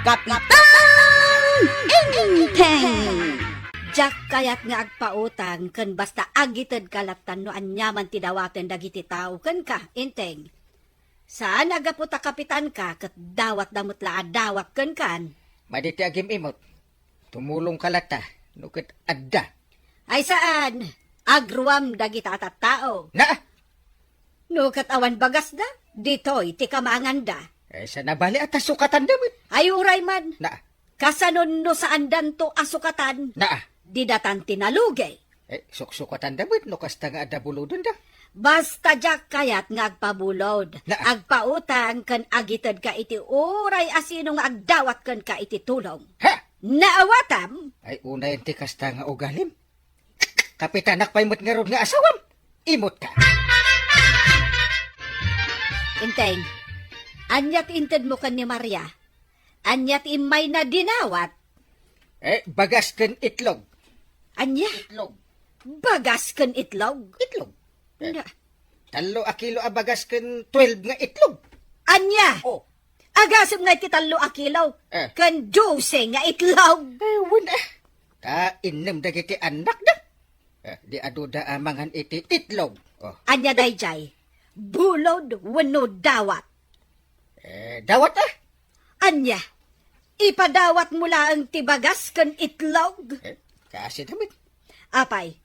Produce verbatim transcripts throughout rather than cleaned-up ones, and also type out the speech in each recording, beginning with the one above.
Kapitan Enteng! Diak kayat nga agpautang ken basta agitedka lattan no aniaman ti dawaten dagiti tao kenka, Enteng. Saan a gapu ta kapitanka ket dawatda met la a dawat kenkan. Madi ti agim-imot. Tumulongka latta no ket adda. Ay saan, agruam dagita a tattao. Na! No ket awan bagasda, ditoy ti kamanganda. Ay, sa nabali a ta sukatanda met. Ay, uray man. Na. Kasano no saandanto a sukatan? Na. Didatan ti nalugi. Eh, suksukatanda met no kasta nga adda bulodenda. Basta diak kayat nga agpabulod, Na. agpautang ken agitedka iti uray a sino nga agdawat kenka iti tulong. Ha? Naawatam? Ay, unayen ti kasta nga ugalim. Kapitanak pay met ngarud nga asawam. Imutka. Enteng, ania ti intedmo ken ni Maria? Ania ti immayna dinawat? Eh, bagas ken itlog. Ania? Itlog. Bagas ken itlog? Itlog. Eh, Na. tallo a kilo a bagas ken twelve nga itlog. Ania? Oh. Agasem nga iti tallo a kilo Eh. ken dose nga itlog. Eh, wen, eh. Ta innem dagiti annakda. Eh, di aduda a mangan iti itlog. Oh. Ania daydiay? Bulod wenno dawat? Eh, dawat, ah. Ania? Ipadawatmo laeng ti bagas ken itlog? Eh, kasi damit. Apay,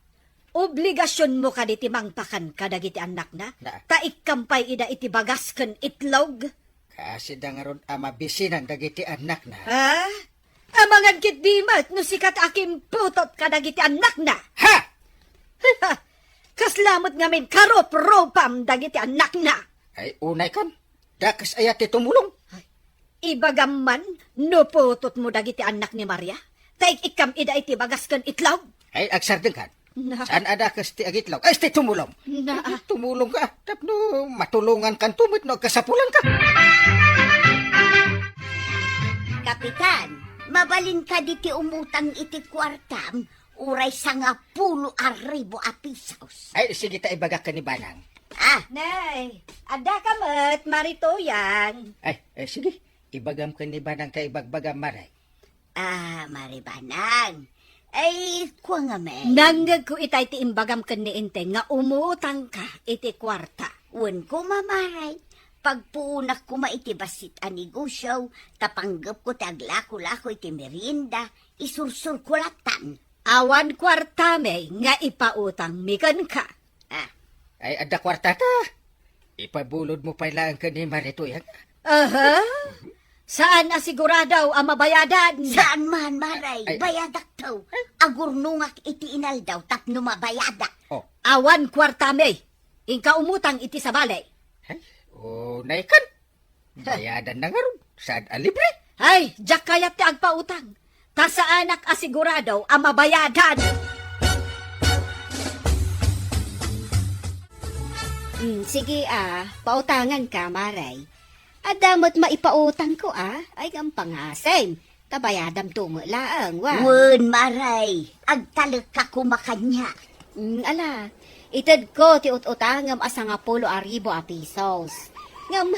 obligasionmo kadi ti mangpakan kadagiti annakna? Na. Ta ikkam pay ida iti bagas ken itlog? Kasi da ngarud a mabisinan dagiti annakna. Ha? Amangan ketdi met no sika ti akimputot kadagiti annakna? Ha? Ha? Kasla met ngamin karuprupam dagiti annakna. Ay, unay kan. Dakes aya ti tumulong? Ay, ibagam man no putotmo dagiti annak ni Maria? Ta ik-ikkam ida iti bagas ken itlog? Ay, agsardeng kan. Na. Saan a dakes ti agitlog? Ay, ti tumulong. Na. Tumulong ka. Tapno matulongan kan tumit no agkasapulan ka. Kapitan, mabalin kadi ti umutang iti kuartam? Uray sangapulo a ribu a pisos. Ay, sige ta ibagak ken ni Banang. Ah. Nay, adda ka met, Mari Tuyang. Ay, eh, sige. Ibagam ken ni Banang ta ibagbagam, Mari. Ah, Mari Banang. Ay, kua ngamin. Nangngegko itay ti imbagam ken ni Enteng nga umutangka iti kuarta. Wen koma, Mari. Pagpuonak koma iti bassit a negosio, ta panggepko ti aglako-lako iti merienda, isursurko lattan. Awan kuartami nga ipautangmi kenka. Ah. Ay, adda kuartata. Ipabulodmo pay laeng ken ni Mari Tuyang. Aha. Saan a sigurado a mabayadan? Saan man, Mari. Ay, ay. Bayadakto. Agurnongak iti inaldaw tapno mabayadak. Oh. Awan kuartami. Inka umutang iti sabali. Ay, unay kan. Bayadan na ngarud. Saan a libre? Ay, diak kayat ti agpautang. Ta saanak a sigurado a mabayadan. Hmm, sige, ah, pautangan ka, Maray. Adda met maipautangko, ah. Ay, ngem pangasem. Ta bayadam tungo laeng, wa? Wen, Maray, agtalekka koma kaniak. Mm, ala, itedko ti ut-utangem a sangapulo a ribu a pisos. Ngem,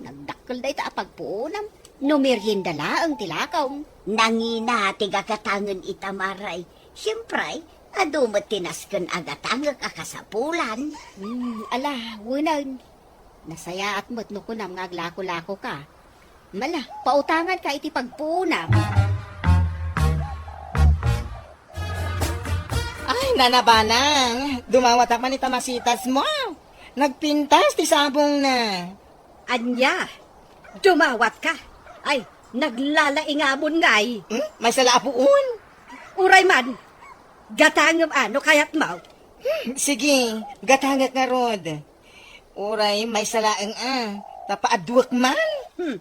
nagdakkel dayta a pagpuonam no merienda laeng ti lakom. Nangina ti gagatangen ita, Maray. Siempre, adu met ti nasken a gatangek a kasapulan. Mm, ala, wenen. Nasayaat met no kunam nga aglako-lako ka. Mala, pautangan ka iti pagpuonam. Ay, Nana Banang, dumawatak man ita masitas mo. Nagpintas ti sabong na. Ania? Dumawat ka? Ay, naglalaingabon ngay. Hmm? Maysa la a puon? Uray man, gatangem a no kayat mo. Hmm, sige, gatangek ngarud. Uray, maysa laeng a. Tapaaduek man. Hmm.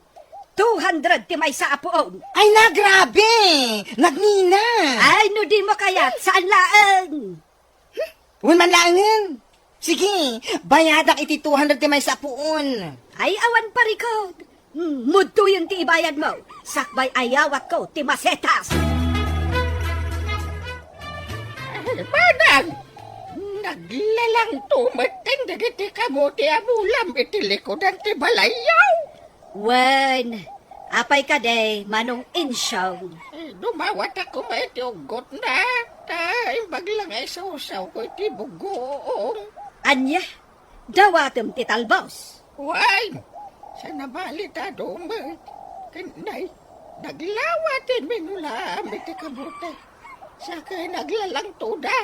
Two hundred ti maysa a puon. Ay na, grabe! Nagnina! Ay, no di mo kayat, saan laeng? Hmm? Wen man laengen. Sige, bayadak iti two hundred ti maysa a puon. Ay, awan parikot. Hmm, mudtoyen ti ibayad mo. Sakbay ayawat ko ti masetas. Ay, manang! Naglalangto metten dagiti kamote a mulam iti likudan ti balayyo. Wen, Apay kadi, Manong Insyong? Eh, dumawatak koma iti uggotna, ta imbag la nga isawsawko iti bugoong. Ania? Dawatem ti talbos? Wen, saan a bali ta dumeng. Ken nay, naglawatenmi no laeng iti kamote. Saka naglalangtoda.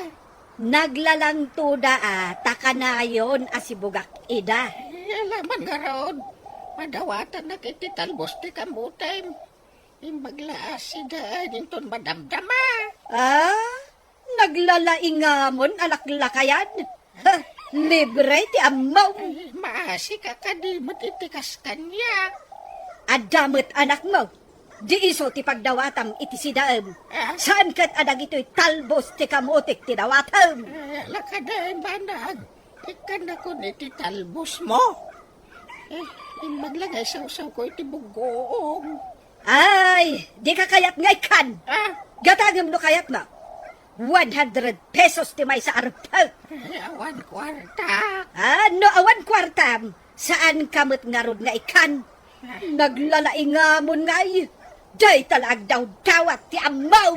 Naglalangtoda a, ta kanayon a sibugak ida. Eh, ala man ngarud, madawatannak iti talbos ti kamotem. Imbag la a sida inton madamdama. Ah, naglalaingamon a laklakayan. Ha, libre ti ammom. Ay, maasika kadi met iti kas kaniak. Adda met anakmo. Di isu ti pagdawatam iti sidaem. Ah? Saan ket a dagitoy talbos ti kamotek ti dawatem. Eh, lakada, banag. Ikkannakon iti talbosmo. Eh, imbag la nga isawsawko iti bugoong. Ay, di ka kayat nga ikkan. Ah? Gatangem no kayat mo. One hundred pesos ti maysa a rupet. Ay, awan kuarta. Ah, no awan kuartam, saan ka met ngarud nga ikkan. Naglalaingamon ngay. Dayta la agdawdawat ti ammom.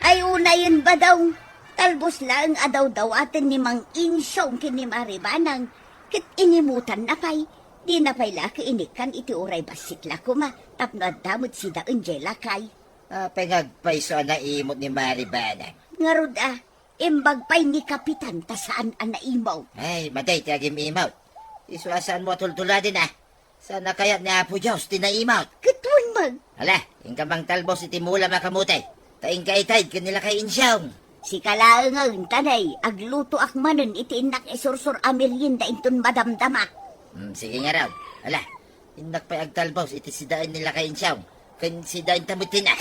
Ay, unayen, Badong. Talbos laeng a dawdawaten ni Mang Insyong ken ni Mari Banang, ket inimutanna pay, dina pay la ket inikkan iti uray bassit la koma tapno adda met sidaen jay lakay. Apay nga agpayso a naimot ni Mari Banang? Ngarud a, imbag pay ni Kapitan ta saan a naimot. Ay, matay ti agim-imot. Isu a saanmo a tultuladen a. Saan a kayat ni Apo Dios ti naimot? Ket wen met. Ala, inka mangtalbos iti mulam a kamote. Ta inka itayed ken ni Lakay Insyong. Sika laengen, ta nay, aglutoak manen iti innak isursor a merienda inton madamdama. Hmm, sige ngarud. Ala, innak pay agtalbos iti sidaen ni Lakay Insyong. Ken sidaenta met ti na.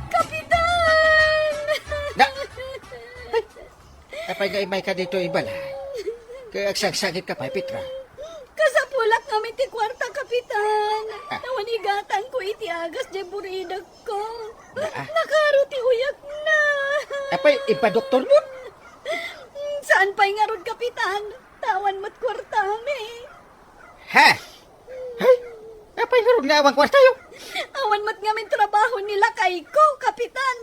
Kapitan! Na-, ay, apay nga immayka ditoy balay? Ket agsangsangitka pay, Petra? Kasapulak ngamin ti kuarta, Kapitan. Ah. Awan igatangko iti agas jay buridek. Ko, ah, nakaro ti uyakna. Apay, ipadoktormo? Saan pay ngarud, Kapitan? Ta awan met kuartami. Ha? Ay, apay ngarud nga awan kuartayo? Awan met ngamin trabaho ni lakayko, Kapitan.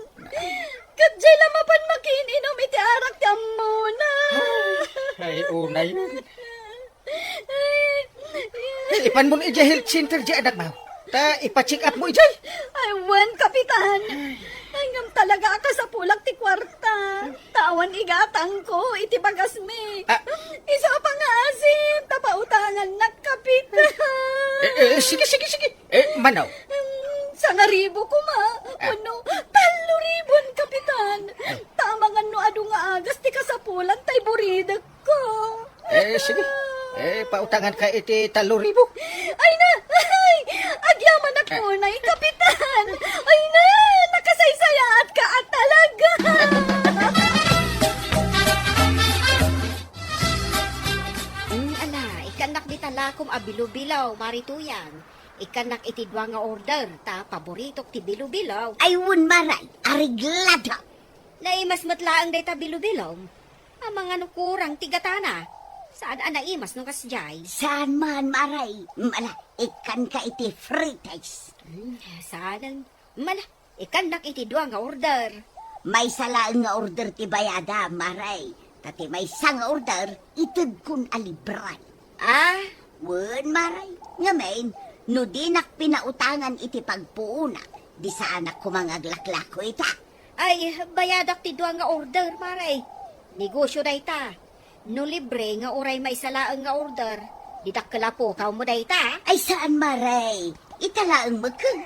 Ket jay la mapan makiin-inum iti arak ti ammona. Ay, unay. Eh, ipanmon idiay health center diay anakmo. Ta ipa-check up mo idiay. Ay, wen, Kapitan. Ay, ngem talaga a kasapulak ti kuarta. Ta awan igatangko iti bagasmi. Ah. Isu a pangaasim, ta pautangannak, Kapitan. Eh, eh, sige, sige, sige. Eh, mano? Hmm, sangaribu koma. Ah. Wenno, tallo ribun, Kapitan. Ay. Ta amangan no adu nga agas ti kasapulan, tay buridek. Ko. Eh, sige. Eh, pautanganka iti tallo ribu. Ay na! Ay! Agyamanak, ah, unay, Kapitan! Ay na! Nakasaysayaatka a talaga! Hmm, ala, ikkannak dita lakom a bilo-bilo, Mari Tuyang. Ikkannak iti dua nga order, ta paboritok ti bilo-bilo. Ay, wen, Maray, areglado. Naimas met laeng dayta bilo-bilo. Amangan no kurang ti gatana. Saan a naimas no kasdiay? Saan man, Maray. Mala, ikkanka iti frites. Hmm, saan? Mala, ikkannak iti dua nga order. Maysa laeng nga order ti bayada, Maray. Ta ti maysa nga order, itedkon a libre. Ah? Wen, Maray. Ngamin, no dinak pinautangan iti pagpuonak, di saanak koma nga aglaklako ita. Ay, bayadak ti dua nga order, Maray. Negosyo dayta. No libre nga uray maysa laeng nga order, di dakkel a pukawmo dayta. Ay, saan, Maray. Ita laeng mekken.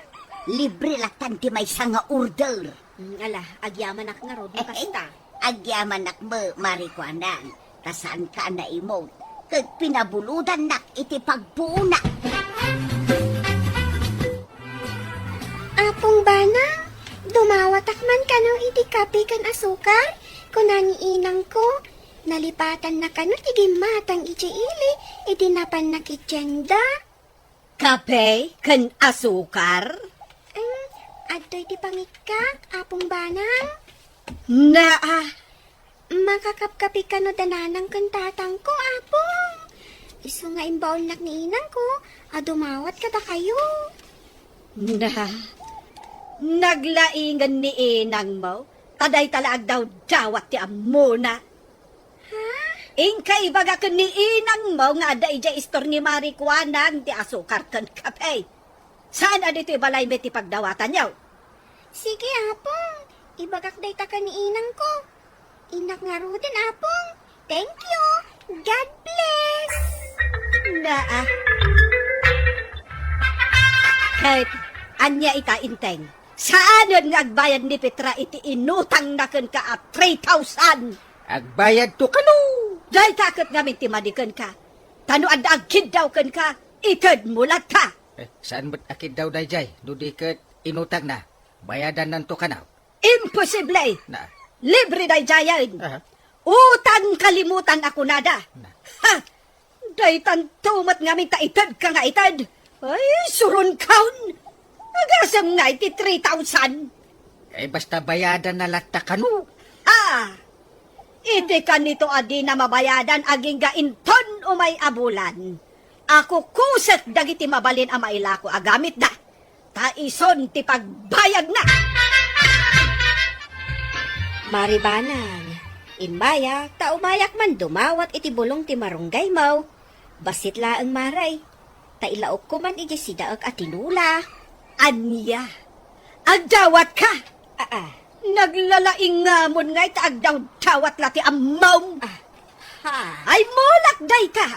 Libre lattan ti maysa nga order. Mm, ala, agyamanak ngarud no kasta. Agyamanak met, Mari Kuanang, ta saanka a naimut, ket pinabulodannak iti pagpuonak. Apong Banang, dumawatak man kano iti kape ken asukar? Kuna ni inangko, nalipatanna kano ti gimmatang idiay ili idi napannak iti tienda. Kape ken asukar? Em, adtoy ti pangikkak, Apong Banang. Naa, Makakapkapi kano da nanang ken tatangko, Apong. Isu nga imbaonnak ni inangko a dumawat kadakayo. Na, naglaingen ni inangmo, ta dayta la agdawdawat ti ammona. Ha? Inka ibagak ni inangmo nga adda idiay istor ni Mari Kuanang ti asukar ken kape. Saan a ditoy balaymi ti pagdawatanyo? Sige, Apong. Ibagak dayta ken ni inangko. Innak ngaruden, Apong. Thank you. God bless. Naa. Ket ania ita, Inteng? Saanen nga agbayad ni Petra iti inutangna kenka a three thousand? Agbayadto kano? Dayta ket ngamin ti madi kenka. Ta no adda agkiddaw kenka, itedmo latta. Eh, saan met a kiddaw dayjay, no di ket inutangna, bayadannanto kano? Imposible! Na. Libre dayjayen. Aha. Utang kalimutan a kunada. Na. Ha! Daytanto met ngamin ta itedka nga ited. Ay, suronkaon! Agasem nga iti three thousand. Eh, basta bayadanna latta kano. Ah! Iti kanito a dina mabayadan agingga inton umay a bulan. Akukusek dagiti mabalin a mailako a gamitda, ta ison ti pagbayadna. Mari Banang, immayak ta umayak man dumawat iti bulong ti marunggaymo. Bassit laeng, Mare, ta ilaokko man idiay sidaek a tinula. Ania? Agdawatka? Aa. Naglalaing ngamon ngay ta agdawdawat la ti ammom. Ah, ha? Ay, mulak dayta!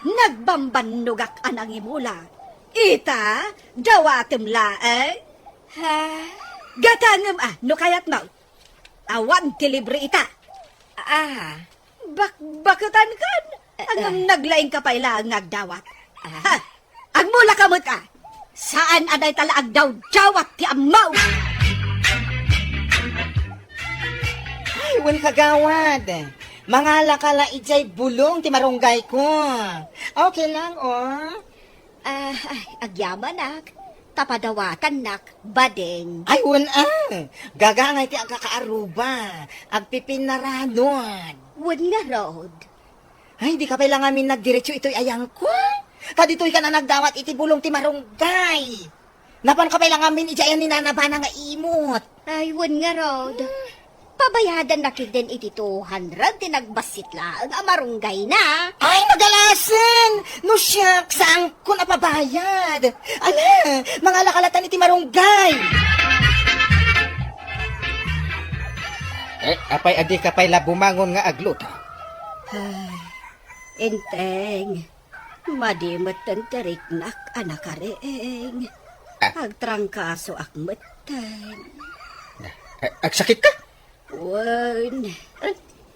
Nagbambannogak a nangimula. Ita, dawatem laeng. Ha? Gatangem a, no kayatmo. Awan ti libre ita. Ah. Bakbaketan kan? Eh, ngem eh. Naglaingka pay laeng nga agdawat. Ah. Ha? Agmulaka met a. Saan a dayta la agdawdawat ti ammom? Ay, wen kagawad. Mangalaka la idiay bulong ti marunggayko. Okay lang, oh. Ah, ay, agyamanak. Ta padawatannak, bading. Ay, wen a. Gagangay ti agkakaaruba. Agpipinnaranod. Wen ngarud. Ay, dika pay la ngamin nagdiretso itoy ayangko. Ta ditoykan a nagdawat iti bulong ti marunggay. Napanka pay la ngamin idiay ayan ni Nana Bana nga imot. Ay, wen ngarud. Pabayadanna ketdin iti two hundred ti nagbassit laeng a marunggayna. Ay, nagalasen! No siak, saankon a pabayad. Ala, mangalaka latan iti marunggay. Eh, apay a dika pay la bumangon nga agluto? Ay, Inteng, madi metten ti riknak a nakariing. Ah. Agtrangkasoak metten. Na, eh, agsakitka? Wen.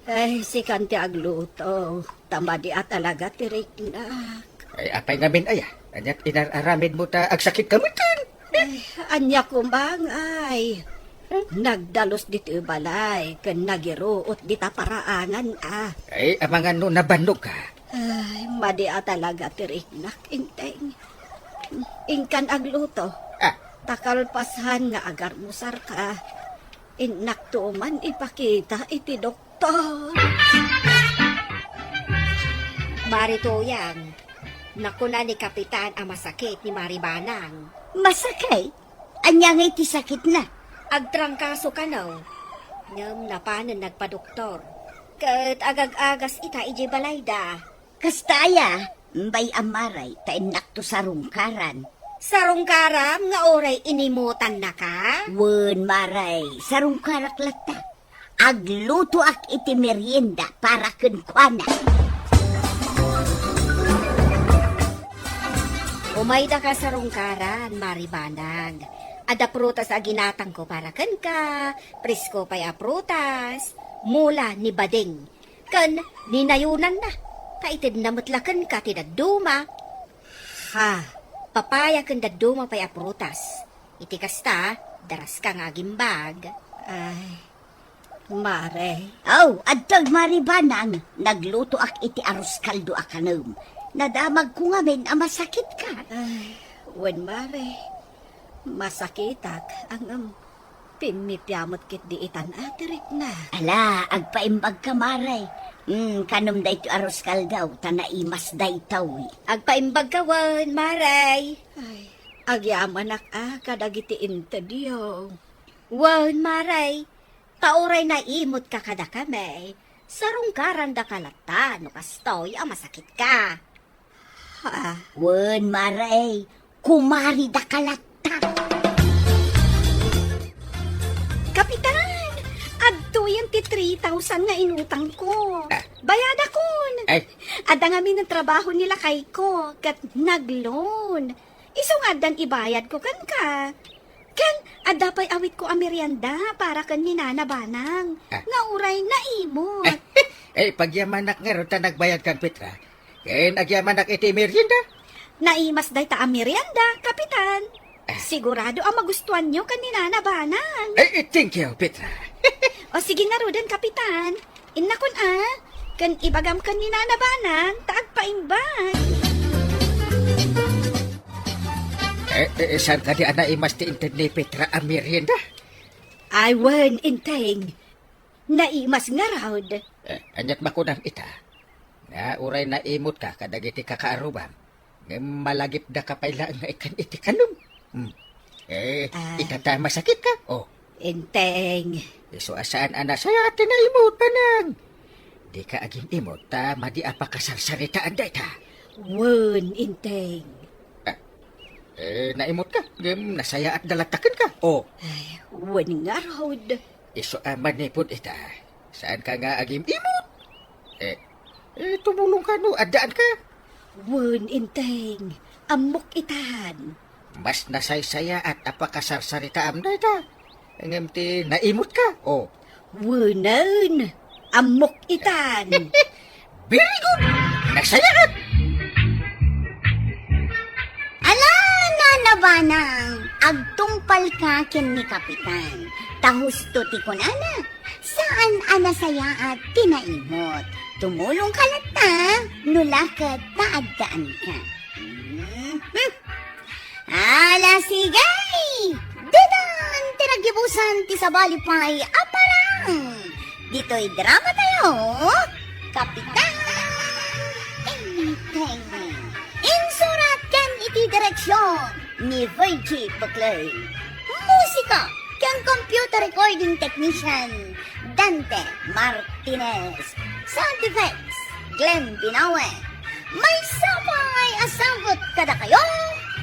Ay, sikan ti agluto. Ta madi a talaga ti riknak. Ay, apay ngamin aya? Aniat inar-aramidmo ta agsakitka metten? Ay, ania koma ngay? Nagdalus ditoy balay ken nagiruot dita paraangan a. Ay, amangan no nabannogka. Ay, madi a talaga ti riknak, Inteng. Inkan agluto. Ah. Ta kalpasan nga agarmusarka, innakto man ipakita iti doktor. Mari Tuyang, nakuna ni Kapitan a masakit ni Mari Banang. Masakit? Ania ngay ti sakitna? Agtrangkaso kano. Ngem napanen nagpadoktor. Ket agag-agas ita idiay balayda. Kasta aya, bay a Mare, ta innakto sarungkaran. Sarungkaram nga uray inimutannaka? Wen, Mare, sarungkarak latta. Aglutoak iti merienda para kenkuana. Umaydaka sarungkaran, Mari Banang. Adda prutas a ginatangko para kenka, presko pay a prutas, mula ni bading, ken ninayunanna, ta itedna met la kenka ti dadduma. Ha, papaya ken dadduma pay a prutas. Iti kasta, daraska nga agimbag. Ay, Mare. Aw, adtoy, Mari Banang, naglutoak iti arroz caldo a kanem. Nadamagko ngamin a masakitka. Ay, wen, Mare. Masakitak, ngem Pimmipia met ketdi itan a ti rikna. Ala, agpaimbag ka, Mare. Hmm, kanom daytoy a ruskaldaw, ta naimas daytoy. Agpaimbag ka wen, Mare. Ay, agyamanak a kadagiti intedyo. Wen, Mare, ta uray naimut ka kadakami, sarungkarandaka latta no kastoy a masakitka. Ha? Wen, Mare, kumaridaka latta. Kapitan, adtoyen ti three thousand nga inutangko. Ah. Bayadakon. Ay. Adda ngamin a trabaho ni lakayko, ket nag-loan. Isu nga addan ibayadko kenka. Ken adda pay awitko a merienda para ken ni Nana Banang, ah, nga uray naimut. Eh, pagyamanak ngarud ta nagbayadkan, Petra. Ken agyamanak iti merienda. Naimas dayta a merienda, Kapitan. Ah. Sigurado a magustuanyo ken ni Nana Banang. Eh, eh, thank you, Petra. O sige ngaruden, Kapitan. Innakon a, ken ibagam ken ni Nana Banang ta agpaimbag. Eh, eh, saan kadi a naimas ti inted ni Petra a merienda? Ay, wen, Enteng. Naimas ngarud. Eh, aniat makunam ita? Nga uray naimutka kadagiti kakaarrubam, ngem malagipdaka pay laeng nga ikkan iti kanom. Hmm. Eh, ah, ita ta masakitka? Oh. Enteng. Isu a saan a nasayaat ti naimut, Banang. Dika agim-imut ta madi a pakasarsaritaan dayta. Wen, Enteng. Ah, eh, naimutka, ngem nasayaatda latta kenka. Oh. Ay, wen ngarud. Isu a manipud ita. Saanka nga agim-imut? Eh, eh, tumulongka no addaanka. Wen, Enteng. Ammok itan. Mas nasaysayaat a pakasarsaritaam dayta ngem ti naimutka. Oh. Wenen. Ammok itan. Very good! Nasayaat! Ala, Nana Banang, agtungpalka ken ni Kapitan. Ta husto ti kunana, saan a nasayaat ti naimut. Tumulongka latta, no la ket ta addaanka. Mhm. Ala, sige! Ditan ti naggibusan ti sabali pay a parang. Ditoy drama tayo, Kapitan Enteng. Insurat ken iti direksyon ni Virgie Buclay. Musika ken computer recording technician, Dante Martinez. Sound effects, Glenn Binawe. Maysa pay a sangpet kadakayo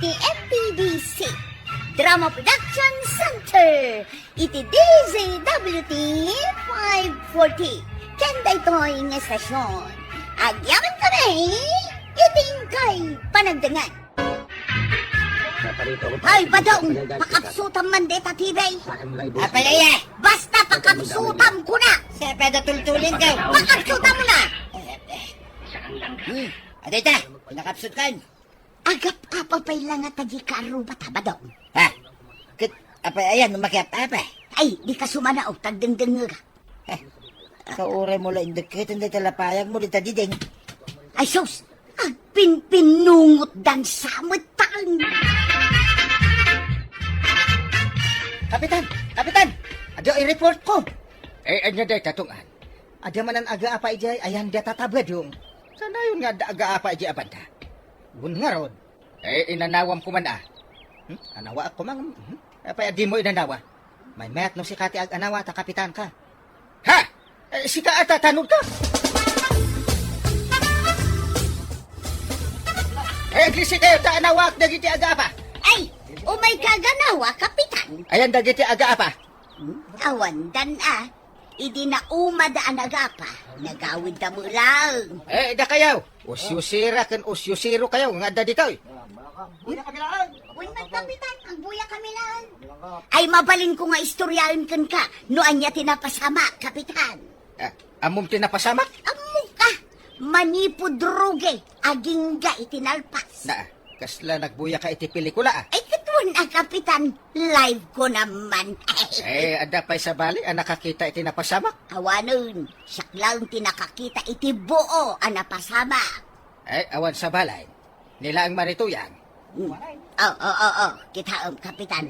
ti M P D C Drama Production Center iti D Z W T five forty. Ken daytoy nga estasyon, agyaman kami iti inkay panagdengngeg. Ay, Badong! Pakapsutam man deta T V! Apay aya? Basta pakapsutam kuna! Siya, pwede tultulin ka. Pakapsutam na! Hmm, adita, pinakapsut kan. Agap-apa pay la nga tagi kaarruba ta, Badong. Ha? Ket, apay aya no makiap-apa? Ay, di ka sumanaw, tagdengdengngega. Eh, kauray mo la indeket, hindi talapayag mo, di ta diding. Ay, sus! Agpinpinungot dan samet tan! Kapitan! Kapitan! Adu i-report ko! Eh, anya day, tatungan? Ada manan aga apa ijay, ayan da tatabadong. Sanayon nga adda aga apa ijay abanda. Gun nga rod. Eh, inanawam kuman, ah. Hmm? Anawaak kuman, hmm? Apay a dimo inanawa? Maymayat no sika ti ag-anawa ta kapitan ka. Ha? Eh, sika ata tanod ka? Eh, di sika ta anawaak dagiti aga apa? Ay, umay ka aganawa, kapitan. Ayan dagiti aga apa? Awan dan, ah. Idi naumada a nagapa, nagawid da met laeng. Eh, dakayo, usyusira ken usyusiro kayo nga adda ditoy. Wen, Kapitan, agbuya kami laeng. Ay, mabalin ko nga istoryaen kenka no ania ti napasamak, Kapitan. Ah, ammom ti napasamak? Ammok ka, manipud rugi, agingga iti nalpas. Na, kasla nagbuya ka iti pelikula, ah? Ay, ket wen a, Kapitan, live ko naman. Eh, adda pay sabali a nakakita iti napasamak? Awanen, siak laeng ti nakakita iti buo a napasamak. Eh, awan sabali. Ni laeng marituyang. Hmm. Oh, oh, oh, oh, kitaem, Kapitan.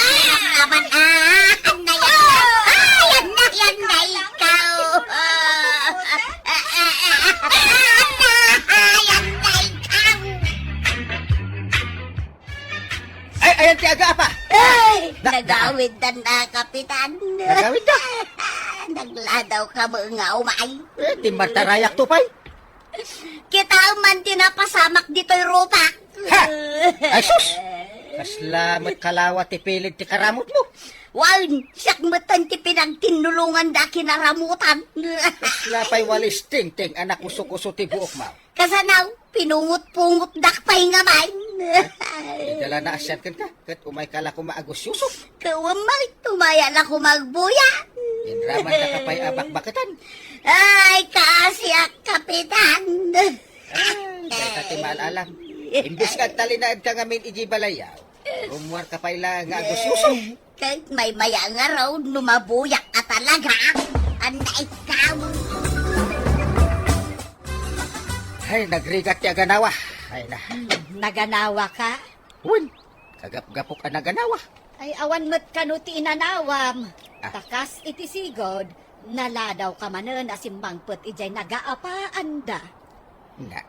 Ay, ang laban, ah! Anna yan! Ay, anna yan na ikaw! Ah, ah, ah, ah, ah, anna! Ay, anna ikaw! Ay, ayan ti aga, apa? Ay, Na- nagawid na na, Kapitan. Nagawid na? Nagladaw ka mo nga umay. Eh, ti martarayak to, pay. Kita man ti napasamak ditoy rupa. Ha? Ay, sus! Kasla met kalawa ti pilid ti karamutmo. Wan, siak metten ti pinagtinnulongan da kinaramutan. Kasla pay walis tingting a nakusukuso ti buokmo. Kasano, pinungot-pungot dak pay nga man. Idala na asian kenka, ket umay ka la koma agusyoso. Kawam may, tumaya la koma agbuya. Inraman ka pay abakbaketan. Ay, kaasiak, Kapitan. Ay, dayta ti maal-alam. Imbes nga agtalinaed ka ngamin iji balayyaw, Ummuar ka pay la nga agusyoso. Eh, ket maymaya ngarud no mabuyak a talaga. Anda ikaw? Ay, nagrigat ti aganawa. Ay na. Hmm, naganawa ka? Wen, kagapgapok a naganawa. Ay, awan met kano ti inanawam. Ah. Ta kas iti sigud, naladaw ka manen a simmangpet idiay nagaapaanda. Na,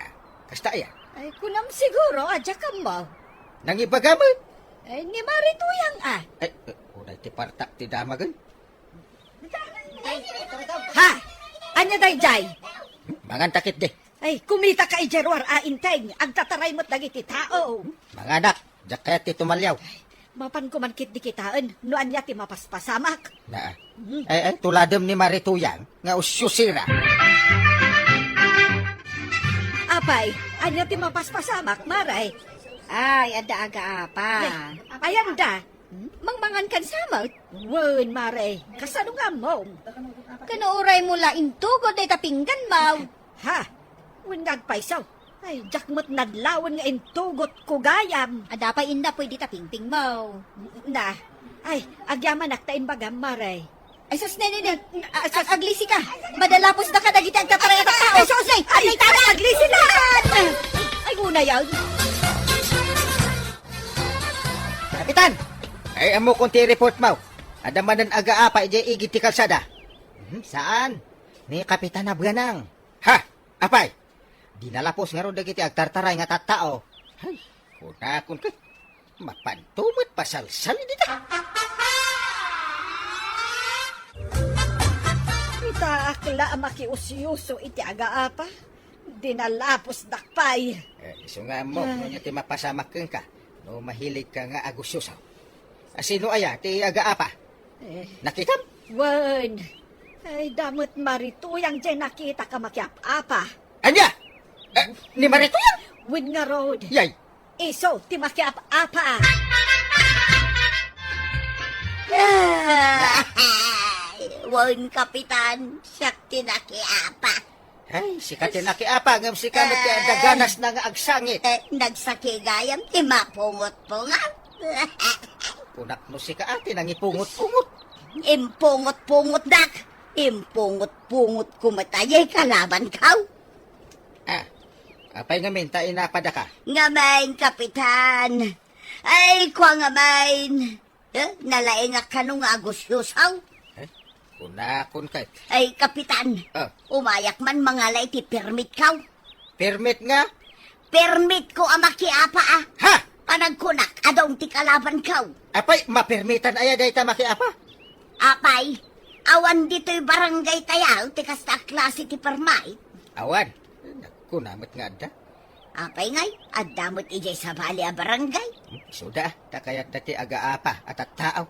kasta aya? Ay, kunam siguro a diak ammo. Nangibaga met. Ay, ni Mari Tuyang, ah. Ay, eh, unay ti partak ti damagen. Ha? Ania daydiay? Mangan ta ketdi. Ay, kumita ka idiay ruar a inteng, agtataray met dagiti tao. Manganak, diak kayat ti tumaliaw. Mapanko man ketdi kitaen, no ania ti mapaspasamak. Naa. Hmm. Ay, ay, tuladem ni Mari Tuyang nga usyosira. Apay, ania ti mapaspasamak, Mare? Ay, adda agaapa. Ay, ay, anda? Hmm? Mangmangan kan samet? Wen, Mare, kasano nga ammom? Ken uray mo la intugot dayta pinggan, maw. Ha? Wen nga agpayso. Ay, diak met nadlawen nga intugot ko gayam. Adda pay innapoy dita pingping, maw. Na. Ay, agyamanak ta imbagam, Mare. Ay, sus, ne, ne, ne. Ay, sus. Ag-, aglisi ka. Madalapos da ka dagiti agtataray a tao. Ay, sus, ne. Ay, ay, tara. Aglisi na. Ay, una yan. Kapitan! Ay, ammokon ti report mo. Adda manen agaapa idiay igid ti kalsada. Hmm, saan? Ni Kapitan Abganang. Ha? Apay? Dinalapos ngarud dagiti agtartaray nga tattao. Ay, kunakon kay, mapanto met pasalsal dita. Itaak la a makiusyuso iti agaapa. Dinalapos dakpay. Eh, isu nga ammok, no ania ti mapasamak kenka, no mahilig ka nga agusyoso. A, sino aya ti agaapa? Eh. Nakitam? Wen. Ay, da met Mari Tuyang diay nakitak a makiap-apa. Ania? Eh, ni Mari Tuyang? Wen ngarud. Yay. Isu ti makiap-apa. Ay, wen, Kapitan, siak ti nakiapa. Ay, sika ti nakiapa, ngem sika met ti adda ganasna nga agsangit. Eh, nagsaki gayam ti mapungot-pungot. Kunak no sika a ti nangipungot-pungot. Impungot-pungotdak. Impungot-pungotko met a diay kalabanko. Ah, apay ngamin ta inapadaka? Ngamin, Kapitan. Ay, kua ngamin. Eh, nalaingak kano nga agusyosaw? Eh, kunakon ket. Ay, Kapitan, ah, umayak man mangala iti permitko. Permit nga? Permitko a makiapa, ah. Ha? Panagkunak, adda ti kalabanko. Apay, mapermitan aya dayta makiapa? Apay, awan ditoy barangay tayo ti kasta a klase ti permit? Awan. Kuna met nga adda. Apay ngay, adda met idiay sabali a barangay? Hmm, isuda, ta kayatda ti agaapa a tattao.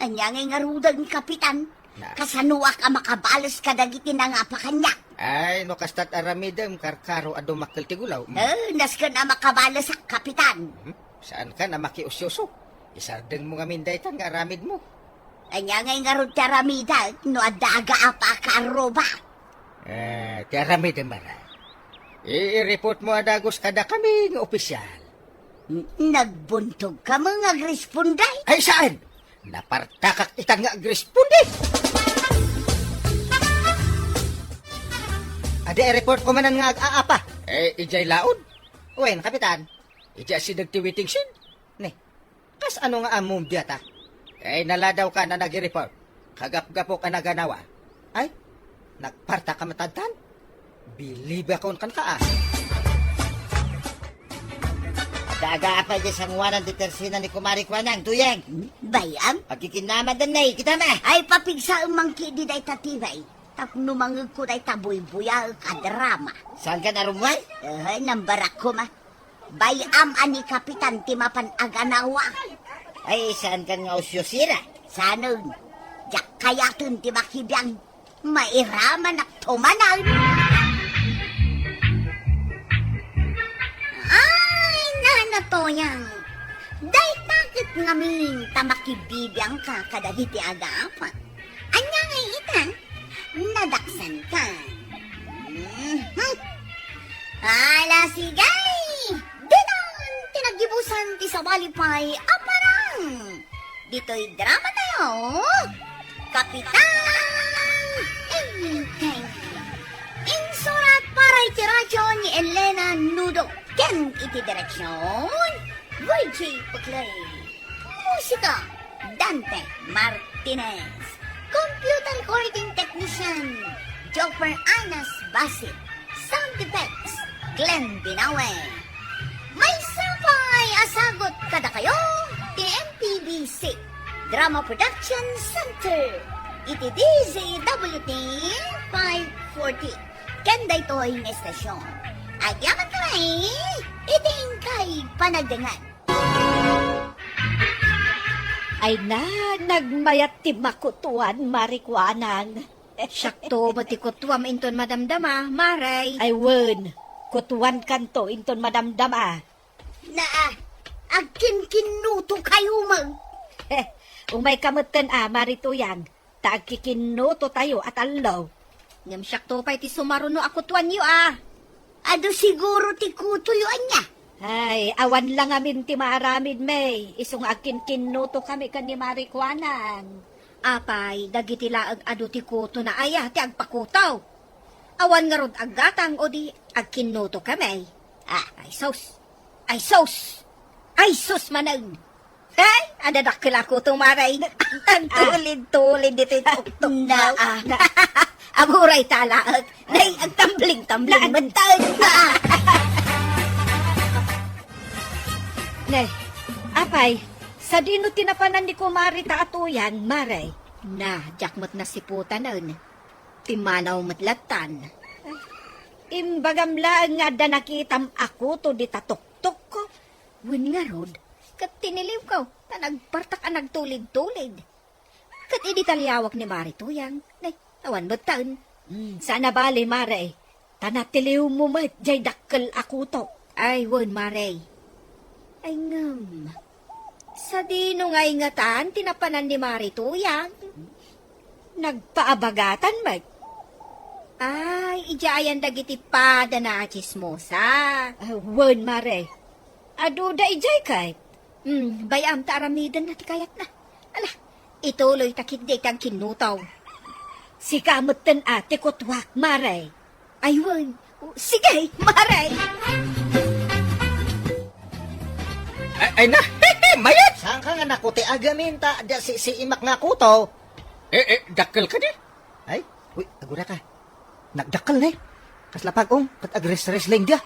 Ania ngay ngaruden, Kapitan? Na. Kasanoak a makabales kadagiti nangapa kaniak? Ay, no kasta't aramidem, karkaro a dumakkel ti gulaw. Hmm. Eh, nasken a makabalesak, Kapitan. Hmm? Saankan a makiusyoso. Isardengmo ngamin daytan nga aramidmo. Ania ngay ngarud ti aramidek no adda agaapa a kaarruba? Eh, ti aramidem, Mara. I-report mo a dagus kadakami nga opisyal. N-, nagbuntog ka nga agresponde? Ay, saan? Napartakak itan nga agresponde. Adi, i-report ko manen nga ag-aapa. Eh, idiay laod? Wen, Kapitan. Idiay asideg ti waiting shed. Ne, kasano nga ammom dayta? Eh, naladaw ka a nag-report. Kagapgapok a naganawa. Ay, nagpartak ka matadtan? Bilibakon kenka, ah. Adda agaapa idiay sangoanan ti tersina ni Kumari Kuanang, Tuyeng. Bay-am? Agkikinnamadan na, eh, kita ma. Ay, papigsaem man ketdi dayta ti bay. Tapno mangegko dayta buybuyaek a drama. Saankan a rummuar? Eh, nambarakko ma. Bay-am a ni Kapitan ti mapan aganawa. Ay, saankan nga usyosira? Saanen, diak kayaten ti makibiang. Mairamanak tumanan. Ay, Nana Toyang, dayta ket ngamin ta makibibiangka kadagiti agaapa. Ania ngay ita? Nadaksanka. Mhm. Ala, sige! Ditan ti naggibusan ti Sabali pay a parang. Ditoy dramatayo, Kapitan Enteng. Insurat para iti radyo ni Elena Nudo ken iti direksion, Y J Paclay. Musika, Dante Martinez. Computer recording technician, Jopper Anas Basit. Sound effects, Glenn Binawe. Maysa pay a sagut kadakayo ti M P B C Drama Production Center iti D Z W T five forty. Ken daytoy nga estasyon, agyaman kami iti inkay panagdangan. Ay na, nagmayat ti makutuan, Mari Kuanang. Siakto met ti kutuam inton madamdama, Mare. Ay wen, kutuankanto inton madamdama. Naa, agkinkinnutokayo met. Heh, umayka metten a, Mari Tuyang, ta agkikinnutotayo a tallo. Ngem siakto pay ti sumaruno a kutuanyo a. Adu siguro ti kutoyo ania? Ay, awan la ngamin ti maaramid, May. Isu nga agkinkinnutokami ken ni Mari Kuanang. Apay, dagiti laeng adu ti kutona aya ti agpakuto? Awan ngarud aggatang o di agkinnutokami? Ah, ay sus! Ay sus! Ay sus manen! Hey, adda dakkel a kuto, Mare. Agtulid-tulid ditoy tuktok. Naa. Aburay ta laeng. Nay, agtambling-tambling metten. Nay, apay, sadino ti napanan ni Kumare ta a Tuyang, Mare? Na, diak met nasiputanen. Pimmanaw met lattan. Imbagam laeng nga adda nakitam a kuto dita tuktok. Wen ngarud, ket tiniliwko, ta nagpartak a nagtulid-tulid. Ket idi taliawak ni Mare Tuyang, nay, awan metten. Hmm, saan a bale, Mare, ta natiliwmo met jay dakkel a kuto. Ay, wen, Mare. Ay, ngem, sadino ngay ngatan ti napanan ni Mare Tuyang? Nagpaabagatan met. Ay, idiay ayan dagiti padana a tsismosa. Ah, wen, Mare. Aduda idiay ket. Hmm, bay-am ta aramidenna ti kayatna. Ala, ituloy ta ketdi ti agkinnuto. Sika metten a ti kutuak, Mare. Ay, wen. Sige, Mare. Ay, ay na, mayat! Saanka nga nakuti agamin ta adda si, si imak nga kuto? Eh, eh, dakkel kadi? Ay, uy, agura ka. Nagdakkel ni. Kasla pag-ong, ket agres-wrestling dia.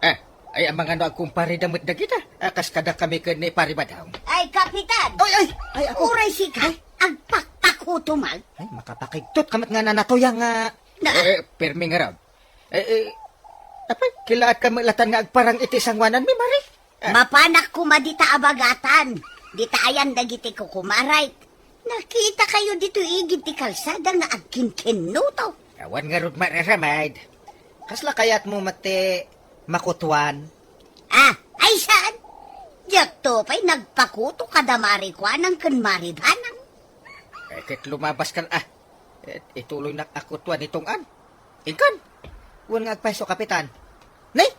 Eh, ay, amangan no agkumpare da met dagita. Ah, kas kada kami ken ni Pare Badong. Ay, Kapitan! Ay, ay, ay, ako. Uray sika, ay, agpakpakuto man. Ay, makapakigtot ka met nga nanatoy nga. Na. Eh, eh, permi nga rag. Eh, eh, apay, kilaat ka met latan nga agparang iti sanguanan mi, Mare? Ah. Mapanak koma dita abagatan. Dita ayan dagiti kukumarek. Nakitakayo ditoy igid ti kalsada nga agkinkinnuto. Awan ngarud maaramid. Kasla kayatmo met ti makutuan? Ah, ay saan? Diakto pay nagpakuto kada Mari Kuanang ken Mari Banang. Eh, ket lumabas kan, ah, eh, ituloy nak a kutuan itong an. Inkan, wen nga agpayso, Kapitan. Nay,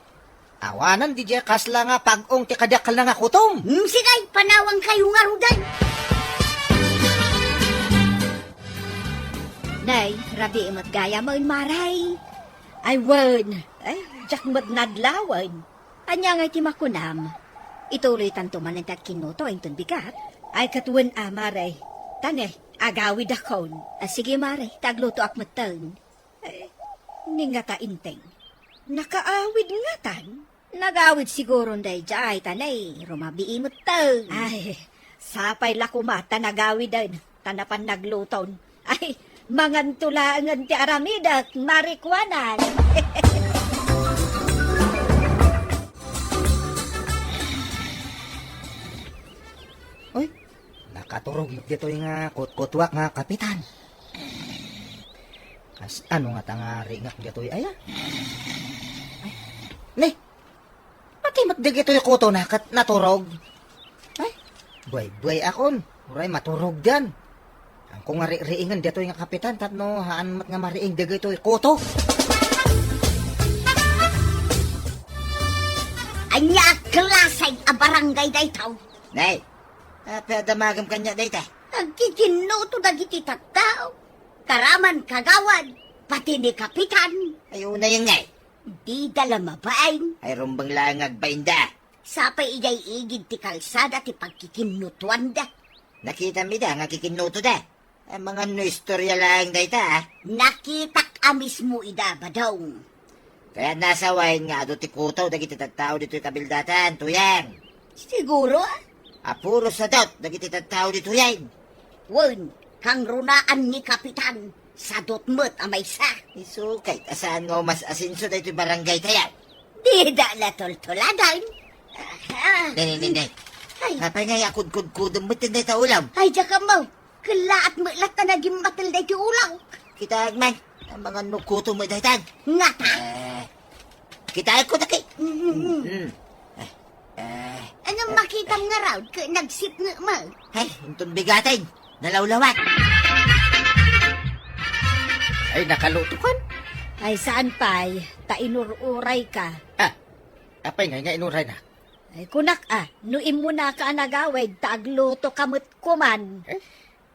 awanan di diay kasla nga pag-ong ti kadiakkelna nga kutom. Hmm, sige, panawangkayo ngaruden. Nay, rabii met gayam, Mare. Ay, wen. Ay, diak met nadlawen. Ania ngay ti makunam? Ituloytanto manen ti agkinnuto inton bigat? Ay, ket wen a, Mare. Ta ne, agawidakon. Ah, sige, Mare, ta aglutoak metten. Eh, ni ngata Enteng? Nakaawid ngatan? Nagawid siguron daydiay, ta ne, rumabii metten. Ay, sapay la koma ta nagawiden, ta napan nagluton. Ay, manganto laengen ti aramidek, Mari Kuanang. Oy, nakaturog met ditoy nga kutkutuak nga kapitan. Kasano ngata nga riingak ditoy aya? Ay, ni, pati met dagitoy kutona ket naturog. Ay, buay-buay akon. Uray maturogdan. Angko nga ri-, riingen ditoy nga kapitan tapno haan met nga mariing dagitoy kuto. Ania a klase a barangay dayta? Nay, apay a damagem kaniak dayta? Agkikinnuto dagiti tattao. Karaman kagawad, pati ni Kapitan. Ay, unay, Nay. Dida la mabain. Ay, rumbeng laeng nga agbainda. Sapay idiay igid ti kalsada ti pagkikinnutuanda. Nakitam ida nga kikinnutoda. Ay, mangano istorya laeng dayta, a? Nakitak a mismo ida, Badong. Kayatna a sawen nga adu ti kuto dagiti tattao ditoy kabildatan, Tuyang. Siguro, a? A puro sadot dagiti tattao ditoyen. Wen, kangrunaan ni Kapitan, sadot met a maysa. Isu ket a saan nga umas-asenso daytoy barangaytayo. Dida la tultuladan. Ah, Dene, dene. Ay. Apay nga akudkudkudem met dayta ulam? Ay, diak ammo. Kellaat met latta nagimmatel daytoy ulam. Kitaek man, a mangano kuto met daytan. Ngata? Eh, kitaek ko daki. Mm, mm, mm. Mm. Eh, eh, Ano eh, makitam eh. Nga raw, ket nagsipnge mo? Ay, inton bigaten, nalawlawat. Ay, nakalutokan? Ay, saan pay, ta inur-uray ka. Ah, apay nga, nga inurayna? Ay, kunak, a, no immunaka a nagawid, ta agluto ka met kuman. Eh,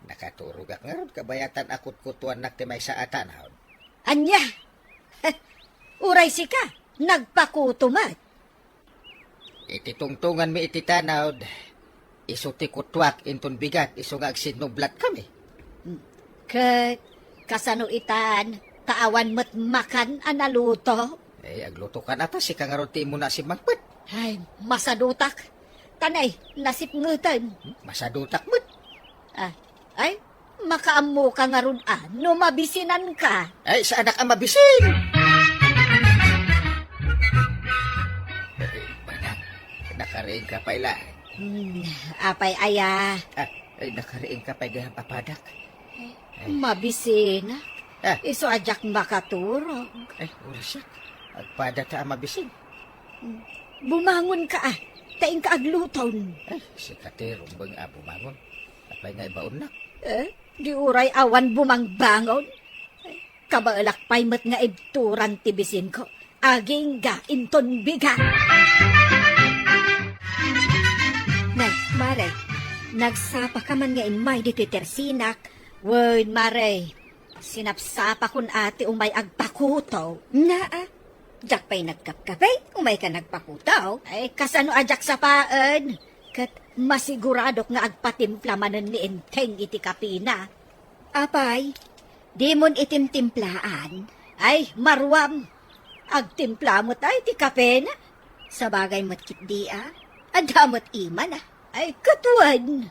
nakaturogak ngarud, kabayatan a kutkutuannak ti maysa a tanaw. Ania? Uray sika, nagpakuto met. Iti tungtunganmi iti tanaw, isu ti kutuak inton bigat, isu nga agsinnublatkami. Ket kasano itan, ta awan met makan a naluto? Eh, aglutokan ata, sika ngarud ti immuna a simmangpet. Ay, masadutak. Tanay, nasipngetem. Hmm, masadutak met. Ah, ay, makaammoka ngarud a no mabisinanka. Ay, saanak a mabisin. Ay, manang, nakariingka pay la. Hmm, apay aya? Ah, ay, nakariingka pay di apadak. Ay. Mabisinak. Ah. Isu a diak makaturog. Ay, uri siak. Agpada ta a mabisin. Bumangonka, a, ta inka agluton. Ay, sika ti rumbeng a bumangon. Apay nga ibaonnak? Eh, di uray awan bumangbangon. Kabaelak pay met nga ibturan ti bisinko. Agingga inton bigat. Nay, Mare, nagsapaka man nga immay ditoy tersinak? Wen, Mare, sinapsapakon a ti umay agpakuto. Naa, diak pay nagkapkape, umayka nagpakuto. Ay, kasano a diak sapaen? Ket masiguradok nga agpatimpla manen ni Enteng iti kapena. Apay, dimon itimtimplaan? Ay, maruam. Agtimpla met ay ti kapena. Sabagay met ketdi a. Adda met imana. Ay, ket wen.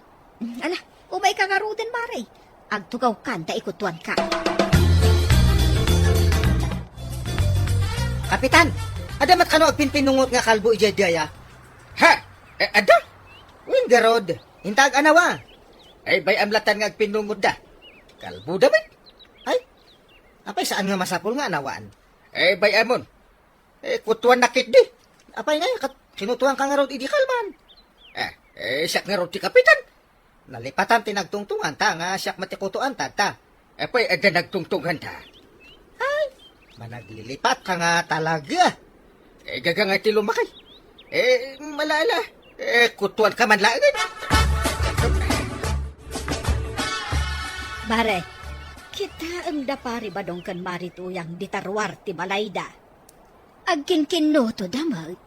Ala, umayka ngaruden, Mare. Agtugawkan ta ikutuanka. Kapitan, adda met kano agpinpinungot nga kalbo idiay daya? Ha? Eh, adda? Wen garud. Intag anawa. Ay, bay-am latan nga agpinungotda. Kalboda met. Ay, apay saan nga masapul nga anawaan? Ay, bay-amon. Eh, kutuannak ketdi. Apay ngay, kat-, kinutuanka ngarud idi kalman? Eh, eh, siak ngarud ti kapitan. Nalipatan ti nagtungtunganta nga siak met ti kutuanta, ta. Apay adda nagtungtunganta? Ay, managlilipatka nga talaga. Eh, gaga nga ti lumakay. Eh, malala. Eh, kutuanka man laeng. Mare, kitaem da Pari Badong ken Mari Tuyang dita ruar ti balayda. Agkinkinnutoda met.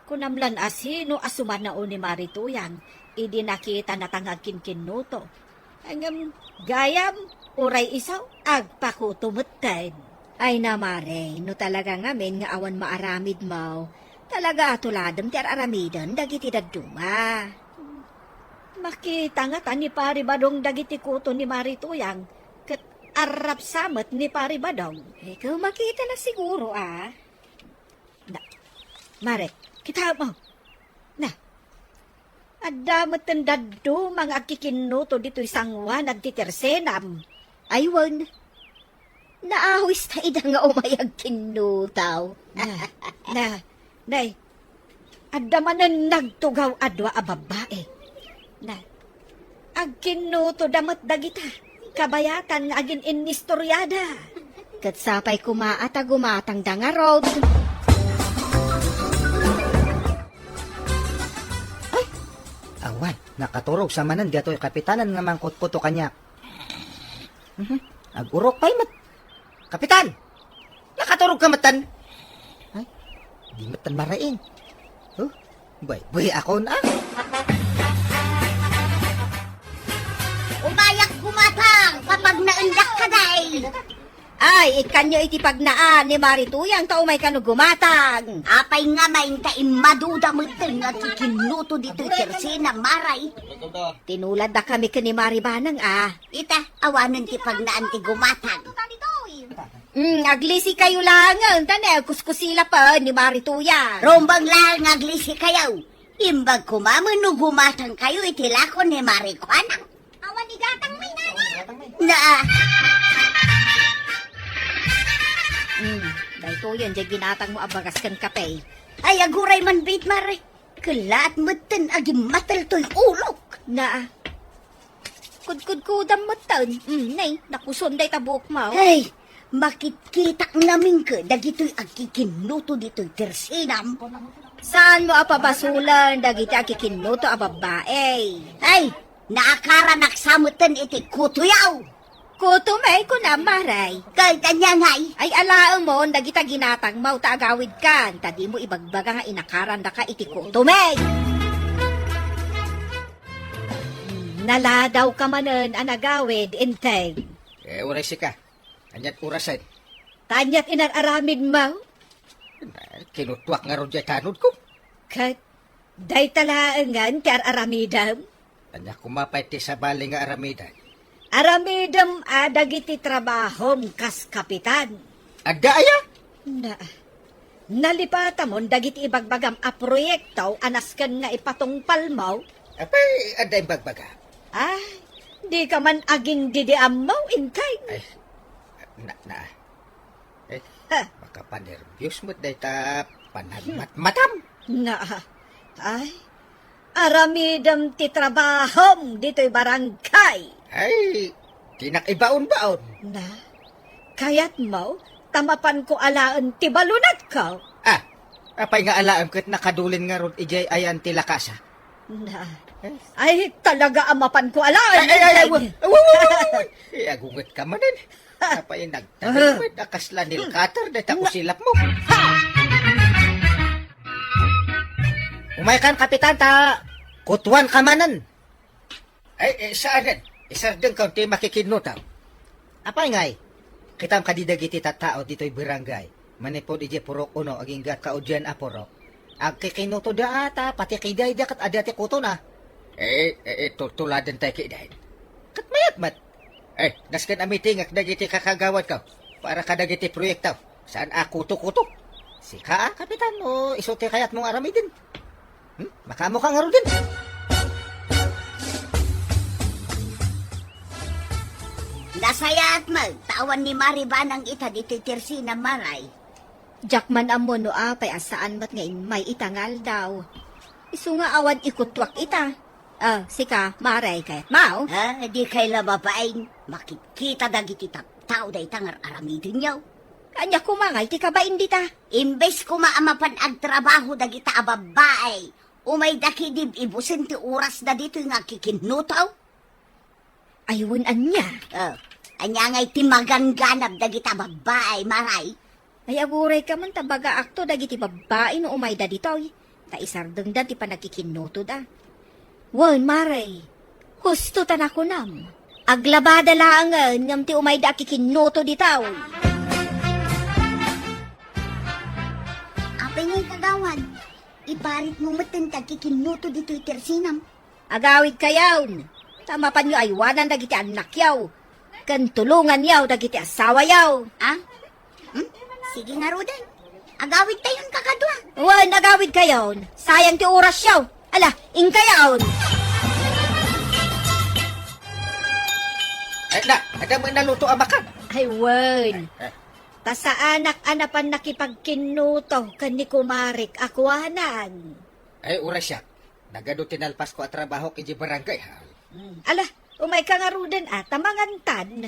Kunam lan a sino a sumanao ni Mari Tuyang idi nakitanata nga agkinkinnuto. Ngem gayam, uray isu, agpakuto metten. Ay na, Mare, no talaga ngamin nga awan maaramidmo, talaga a tuladem ti ar-aramiden dagiti dadduma. Makita ngata ni Pari Badong dagiti kuto ni Mari Tuyang, ket arrapsa met ni Pari Badong. Ikaw makita na siguro, a? Na, Mare, kitaem. Na, adda metten dadduma nga agkikinnuto ditoy sanguanad ti tersenam. Ay, wen. Naawis ta ida nga umay agkinnuto. Na, na, nay, adda manen nagtugaw a dua a babbai. Na, agkinnutoda met dagita kabayatan nga agin-innistoriada. Ket sapay koma a ta gumatangda ngarud. Nakaturog sa manen daytoy kapitanan nga mangkutkuto kaniak. Mhm. Ag-urok pay met. Kapitan! Nakaturog ka metten? Ay, di metten maraing. Huh? Bay, bay, akon, ah. Umayak gumatang, papagnaendak ka, day. Ay, ikkanyo iti pagnaan ni Mari Tuyang ta umay kano gumatang. Apay nga main ta immaduda metten nga kikinnuto ditoy tersina, Maray? Tinulad da kami ken ni Mari Banang, ah. Ita, awanen ti pagnaan ti gumatang. Mm, aglisi kayo langen, ta ne, kuskusila pa ni Mari Tuyang. Rumbeng laeng nga aglisi kayo. Imbag koma no gumatang kayo iti lako ni Mari Kuanang. Awan igatang mi, nana. Na. Mm, daytoyen, diay ginatang mo a bagas ken kape. Ay, aguray man, bit, Mari. Kellaat metten a gimmatel toy ulok. Na. Kudkudkudam metten. Mm, nay, nakuson dayta buok mo. Hey, makitkitak ngamin ke dagitoy agkikinnuto ditoy tersinam. Saan mo a pabasolen dagiti agkikinnuto a babbai? Hey, naakaranak sa metten iti kutoyaw. Kuto may kunam, Maray. Kay kanya ngay. Ay, alaem mo, dagita ginatang mo, ta agawid kan, ta di mo ibagbaga nga inakarandaka iti kuto may. Naladaw ka manen a nagawid, Enteng. Eh, uray sika. Aniat orasen? Ta aniat inar-aramid mo? Kinuttuak ngarud diay tanod ko. Ket dayta laengen ti ar-aramidem? Ania koma pay ti sabali nga aramidem? Aramidem a dagiti trabahom kas kapitan. Adda aya? Na, nalipatamon dagiti ibagbagam a proyekto a nasken nga ipatungpalmo? Apay, adda imbagbaga? Ah, di ka man agingdidiammo, Enteng. Ay, na, na. Eh, ha, makapanerbios met dayta panagmatmatam. Na, ay, aramidem ti trabahom ditoy barangay. Ay, dinak ibaon-baon. Na, kayatmo, ta mapanko alaen ti balunatko. Ah, apay nga alaem ket nakadulin ngarud idiay ayan ti lakasa? Na, eh, ay, talaga a mapanko alaen. Ay, ay, ay, ay, wa-, wa-, wa-, wa-, wa-, wa-, eh, agunget ka manen. Apay nagtanem met a kasla nail cutter dayta kusilap mo. Umaykan, Kapitan, ta kutuan ka manen. Ay, eh, saanen? Isardeng ka ti makikinnuto. Apay ngay, kitam kadi dagiti tattao ditoy barangay, manipud idiay purok uno agingga kaudian a purok. Agkikinnuto da ata, pati kidayda ket adda ti kutona. Eh, eh, eh, tultuladen tayo kiday. Ket mayat met. Eh, nasken a meetingek dagiti kakagawadko para kadagiti proyekto. Saan a kuto-kuto? Sika a, Kapitan, o isu ti kayatmong aramiden? Hmm? Makaammo ka ngaruden? Nasayaat met, ta awan ni Mari Banang ita ditoy tersina, Maray. Diak man ammo no apay a saan met nga immay ita nga aldaw. Isu nga awan ikutuak ita. Ah, sika, Maray, kayatmo? Ah, di kay la babain. Makitkita dagiti tattao dayta nga ar-aramidenyo. Ania koma ngay ti kabain dita? Imbes koma a mapan agtrabaho dagita a babbai, umayda kidib ibusen ti orasda ditoy nga agkikinnuto. Ay, wen ania? Oh, ania ngay ti magangganab dagita babbai, Maray? Ay, aguray ka man ta bagaakto dagiti babbai no umayda ditoy, ta isardengda ti panagkikinnutoda. Wen, Maray, husto ta nakunam. Aglabada laengen ngem ti umayda a kikinnuto ditoy. Apay ngay, kagawad? Ibarit mo met ti agkikinnuto ditoy tersinam. Agawidkayon, ta mapanyo aywanan dagiti annakyo, ken tulonganyo dagiti asawayo. Ah? Hmm? Sige ngaruden. Agawidtayon kakadua. Wen, agawidkayon. Sayang ti orasyo. Ala, inkayon. Ay, na, adda met naluto a makan. Ay, wen. Eh, eh. Ta saanak a napan nakipagkinnuto ken ni kumarek a kuanan. Ay, uray siak. Nagadu ti nalpasko a trabahok idiay barangay hall. Hmm. Ala, umayka ngaruden a, ta mangantan.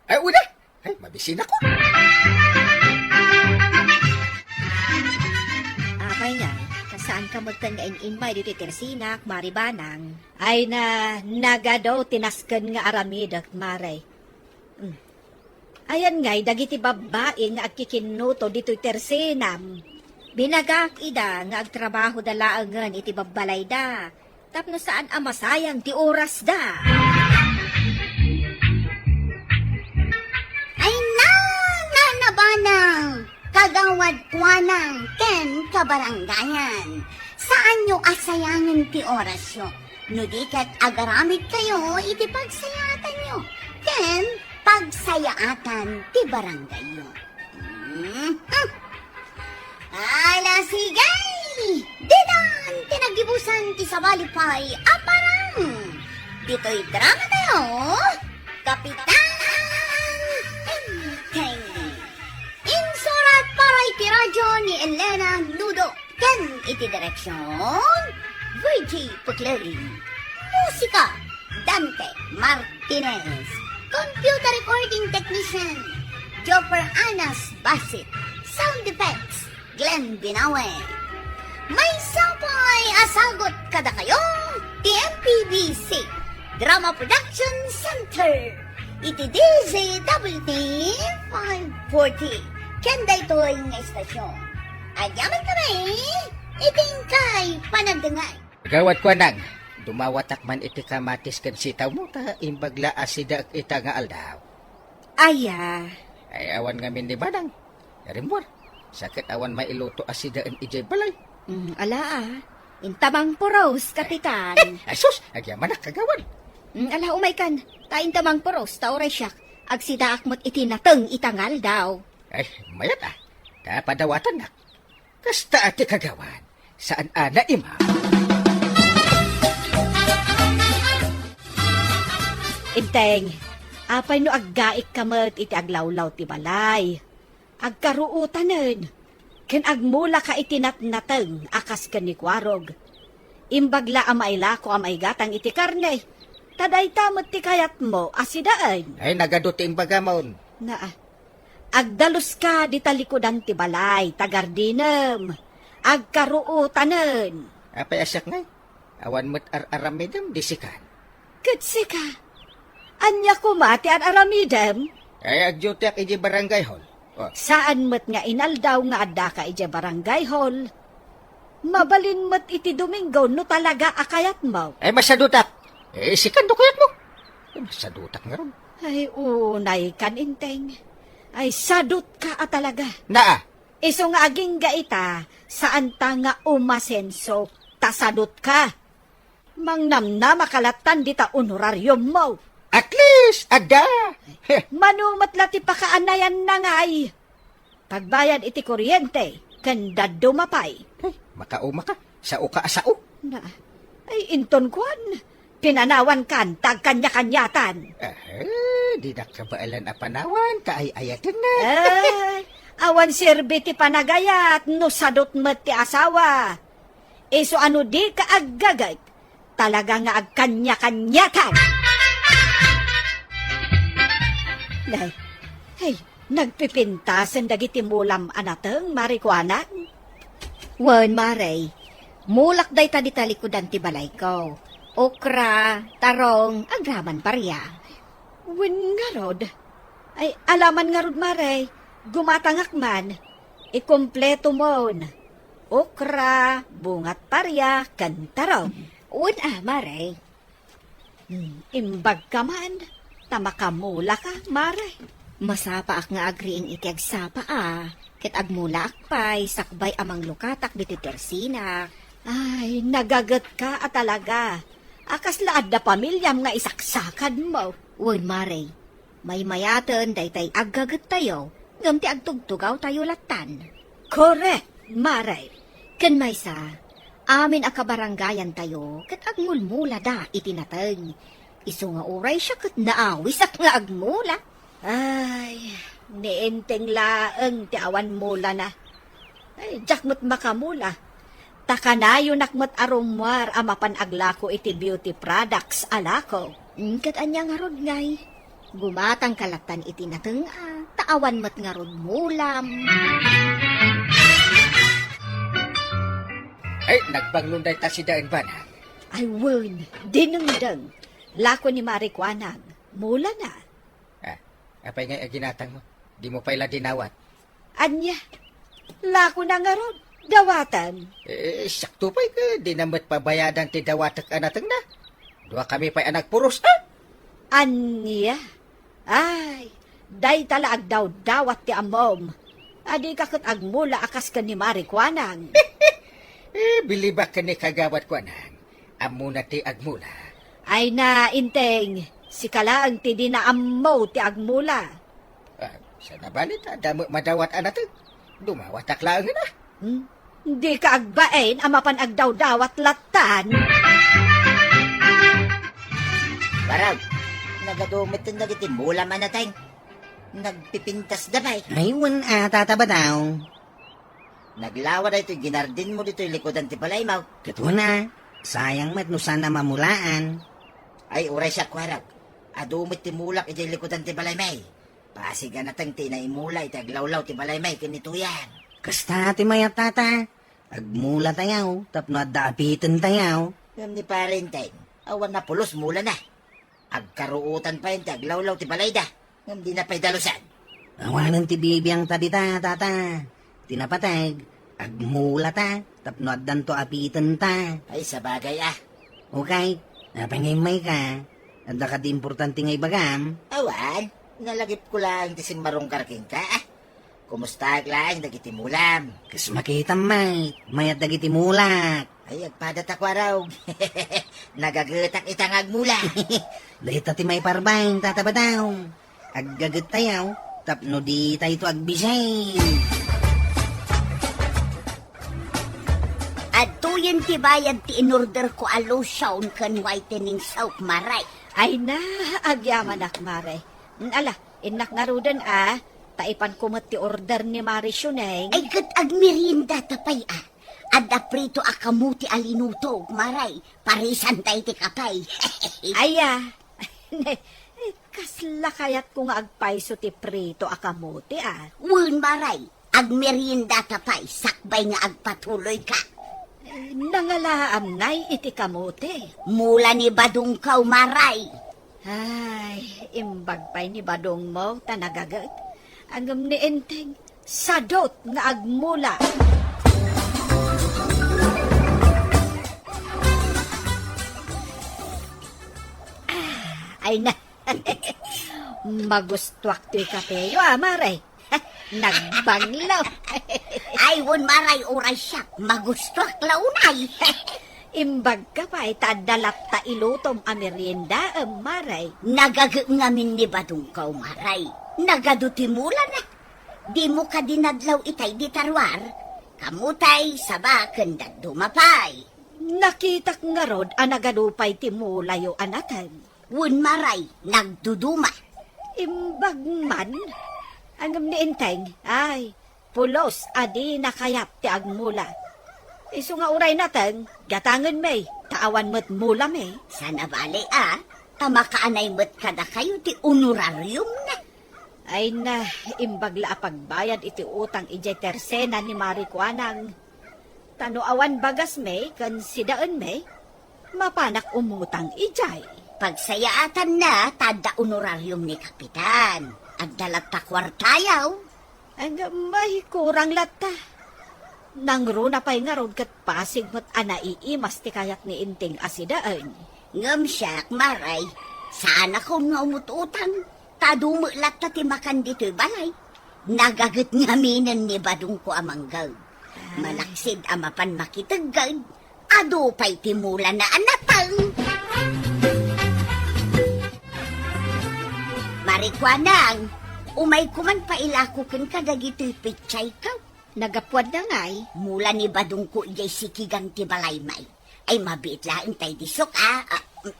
Ay, una! Ay, mabisinakon. Apay nga, Saanka metten nga in-immay ditoy tersinak, Mari Banang? Ay na, nagadu ti nasken nga aramidek, Mare. Mm. Ayan ngay dagiti babbai nga agkikinnuto ditoy tersinam. Binagak ida nga agtrabahoda laengen iti babbalayda tapno saan a masayang ti orasda. Ay na, Nana Banang, kagawad Kuanang ken kabarangayan. Saanyo a sayangen ti orasyo, no di ket agaramidkayo iti pagsayaatanyo ken pagsayaatan ti barangayyo. Mhm. Ala, sige! Ditan ti nagibusan ti sabali pay a parang ditoy drama tayo, Kapitan Enteng. Insurat para iti radyo ni Elena Nudo ken iti direksyon, Virgie Pecleri. Musika, Dante Martinez. Computer recording technician, Jopper Anas Basit. Sound effects, Glenn Binawe. Maysa pay a sagut kadakayo ti M P B C Drama Production Center iti D Z W T five forty. Ken daytoy nga istasyon, agyaman kami iti inkay panagdengngeg. Gawad Kuanang, dumawatak man iti kamatis ken sitawmo ta imbag la a sidaek ita nga aldaw. Aya. Ay, awan ngamin ni Banang. Rimmuar, sakit awan mailuto a sidaen idiay balay. Mm, ala, ah. Inta mangpuros, Kapitan. Eh, asus, agyamanak, kagawad. Mm, ala, umaykan. Ta inta mangpuros, ta uray siak, agsidaak met iti nateng ita nga aldaw. Ay, mayat, ah. Ta padawatannak. Kasta a ti kagawad, saan a naimam. Enteng, apay no aggaikka met iti aglawlaw ti balay? Agkaruotanen, ken agmulaka iti natnateng a kas ken ni Kuarog. Imbag la a mailako a maigatang iti karne, ta dayta met ti kayatmo a sidaen. Ay, nagadu ti imbagamon. Naa, agdaluska dita likudan ti balay, ta gardinem, agkaruotanen. Apay a siak ngay? Awan met ar-aramidem, di sikan. Ket sika, ania koma ti ar-aramidem? Ay, agdiotiak iti barangay hall. Oh. Saan met nga inaldaw nga addaka iti barangay hall? Mabalin met iti Domingo no talaga a kayatmo. Ay, masadutak. Eh, sikan no kayatmo. Eh, masadutak ngarud. Ay, unay kan, Enteng. Ay, sadutka a talaga. Naa. Isu nga agingga ita, saanta nga umasenso, ta sadutka. Mangnamnamaka lattan dita honorariummo. At least, adda. Mano met la ti pakaanayanna ngay? Pagbayad iti kuryente, ken dadduma pay. Ay, makaumaka. Sao ka a sao? Na, ay, inton kuan, pinanawankan ta agkanya-kanyatan. Eh, dinak kabaelan a panawan, ta ay-ayatennak. Eh, awan serbi ti panagayat, no sadut met ti asawa. Isu a no dika aggaget, talaga nga agkanya-kanyatan. Nay, hey, nagpipintasen dagiti mulam a nateng, Mari Kuanang? Wen, Mare, mulak dayta dita likudan ti balayko. Okra, tarong, agraman paria. Wen ngarud? Ay, alaman ngarud, Mare. Gumatangak man. Ikumpleto mon. Okra, bungat paria, ken tarong. Wen a, Mare. Hmm, imbagka man, ta makamulaka, Mare. Masapaak nga agriing iti agsapa a, ket agmulaak pay sakbay a manglukatak ditoy tersinak. Ay, nagagetka a talaga. A kasla adda pamiliam nga isaksakadmo. Wen, Mare. Maymayaten daytay aggagettayo, ngem ti agtugtugawtayo lattan. Korek, Mare. Ken maysa, amin a kabarangayantayo ket agmulmulada iti nateng. Isu nga uray siak ket naawisak nga agmula. Ay, ni Enteng laeng ti awan mulana. Ay, diak met makamula. Ta kanayonak met a rummuar a mapan aglako iti beauty products a lako. Mm, ket ania ngarud ngay? Gumatangka lattan iti nateng a, ta awan met ngarud mulam. Ay, nagbanglon dayta si Daen, banag. Ay, wen, dinengdeng. Lako ni Mari Kuanang, mulana. Ah, apay ngay a ginatangmo? Dimo pay la dinawat? Ania? Lakona ngarud, dawatem. Eh, sakto pay ket dina met pabayadan ti dawatek a natengna. Duakami pay a nagpuros, ha? Ania? Ay, dayta la agdawdawat ti ammom. Adika ket agmula a kas ken ni Mari Kuanang. Eh, bilibak ken ni Kagawad Kuanang. Ammona ti agmula. Ay na, Enteng, sika laeng ti dina ammo ti agmula. Ah, saan a bale ta adda met madawat a nateng? Dumawatak laengen a. Hmm? Dika agbain a mapan agdawdawat lattan. Barag, nagadu met dagiti mula a nateng. Nagpipintasda pay. Ay, wen a, Tata Badaw. Naglawa daytoy ginardinmo ditoy likudan ti balaymo. Ket wen a, sayang met no saan a mamulaan. Ay, uray siak, Kuarog. Adu met ti mulak idiay likudan ti balaymi. Pasig a nateng ti naimula iti aglawlaw ti balaymi ken ni Tuyan. Kasta ti mayat, Tata. Agmulatayo tapno adda apitentayo. Ngem ni Pare Enteng, awan a pulos mulana. Agkaruotan pay ti aglawlaw ti balayda, ngem dina pay dalusan. Awanen ti bibiangta dita, Tata. Ti napateg, agmulata tapno addanto apitenta. Ay, sabagay a. Okay, apay nga immayka? Adda kadi importante nga ibagam? Awan, nalagipko laeng ti simmarungkar kenka a. Kumustaak laeng dagiti mulam? Kas makitam met, mayat dagiti mulak. Ay, agpadata, Kuarog. Nagagetak ita nga agmula. Dayta ti maiparbeng, Tata Badaw. Aggagettayo tapno ditayto agbisay. Adtoyen ti bayad ti inorderko a lotion ken whitening soap, Mare. Ay na, agyamanak, Mare. Ala, innak ngaruden a, ta ipanko met ti order ni Mare Shuneng. Ay, ket agmeriendata pay a. Adda prito a kamote a linutog, Mare. Parisanta iti kape. Aya. Kasla kayatko nga agpayso ti prito a kamote a. Wen, Mare. Agmeriendata pay, sakbay nga agpatuloyka. Nangalaam ngay iti kamote. Mula ni badongko, Mare. Ay, imbag pay ni badongmo ta nagaget. Ngem ni Enteng, sadut nga agmula. Ah, ay na. Magustuak toy kapeyo, a, Mare. Nagbanglo. Ay, wen, Mare, uray siak. Magustuak la unay. Imbagka pay ta adda latta ilutom a meriendaem, Mare. Nagaget ngamin ni badongko, Mare. Nagadu ti mulana. Dimo kadi nadlaw itay dita ruar? Kamote, saba, ken dadduma pay. Nakitak ngarud a nagadu pay ti mulayo a nateng. Wen, Mare, nagduduma. Imbag man. Ngem ni Enteng, ay, pulos a dina kayat ti agmula. Isu nga uray nateng, gatangenmi, ta awan met mulami. Saan a bale a, ta makaanay met kadakayo ti honorariumna. Ay na, imbag la a pagbayad iti utang idiay tersena ni Mare Kuanang. Ta no awan bagasmi ken sidaenmi, mapanak umutang idiay. Pagsayaatanna ta adda honorarium ni Kapitan. Adda latta kuartayo. Ay, nga, may kurang latta. Nangruna pay ngarud ket pasig met a naiimas ti kayat ni Enteng a sidaen. Ngem siak, Mare, saanakon nga umut-utang. Ta adu met latta ti makan ditoy balay. Nagaget ngaminen ni badongko a mangged. Ay. Malaksid a mapan makitegged, adu pay ti mulana a nateng. Mare Kuanang, umayko man pailako kenka dagitoy petsayko. Nagapuadna ngay? Mula ni badongko idiay sikigan ti balaymi. Ay, mabiit laeng tay disok, a. Ah, mm.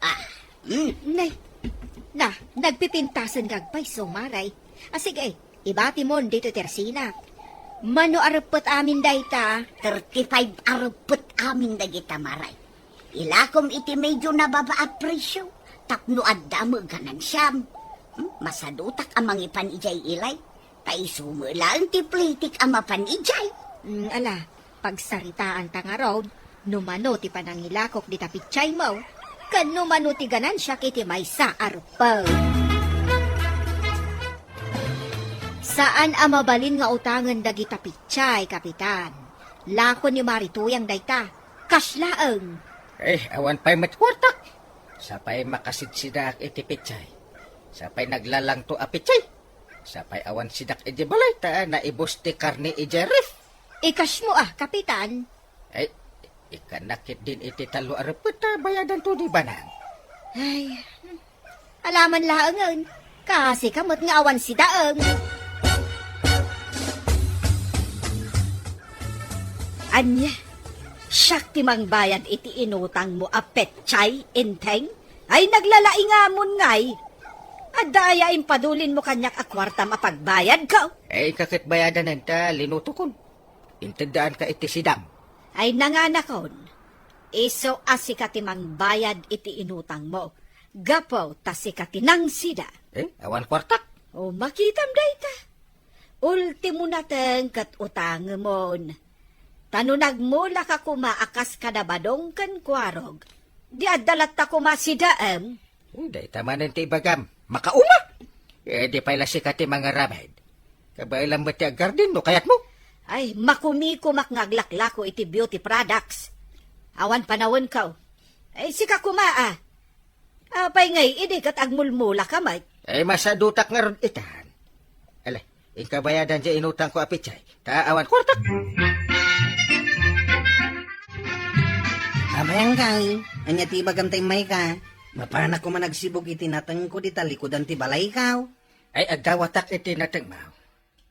Ah, mm. Nay, na, nagpipintasen nga agpayso, Mare. A, sige, ibatimon ditoy tersena. Mano a reppet amin dayta? Thirty-five a reppet amin dagita, Mare. Ilakom iti medyo nababa a presyo, tapno adda met ganansiam. Hmm, masadutak a mangipan idiay ilay. Ta isu met laeng ti plitik a mapan idiay. Mm, ala, Pagsaritaanta ngarud no mano ti panangilakok dita pitsaymo, ken no mano ti ganansiak iti maysa a ruppek. Saan a mabalin nga utangen dagita pitsay, Kapitan. Lako ni Mari Tuyang dayta. Kas laeng. Eh, awan pay met kuartak. Sapay makasidsidaak iti pitsay. Sapay naglalangto a pitsay. Sapay awan sidak iti balay ta naibus ti karne idiay ref. Ikasmo a, Kapitan. Ay, ikkannak ketdin iti tallo a ruppek ta bayadanto ni Banang. Ay, alaman laengen. Kasika met nga awan sidaem. Ania, siak ti mangbayad iti inutangmo a petsay, Enteng? Ay, naglalaingamon ngay. Adda aya impadulinmo kaniak a kuartam a pagbayadko? Eh, inka ket bayadanen ta linutokon. Inteddaanka iti sidam. Ay, nanganakon. Isu a sika ti mangbayad iti inutangmo. Gapu ta sika ti nangsida. Eh, awan kuartak? O, makitam dayta. Ultimo nateng ket utangemon. Ta no nagmulaka koma a kas kada Badong ken Kuarog, di adda latta koma sidaem. Hmm, dayta manen ti ibagam. Makauma! Eh, di pay la sika ti mangaramid. Kabaelam met ti aggarden no kayatmo. Ay, makumikomak nga aglaklako iti beauty products. Awan panawenko. Ay, sika koma, a. Apay ngay, idi ket agmulmulaka met? Ay, masadutak ngarud itan. Ala, inka bayadan diay inutangko a pitsay. Ta awan kuartak. Apay, Angkal, ania ti ibagam ta immayka? Mapanak koma nagsibug iti natengko dita likudan ti balayko. Ay, agdawatak iti natengmo.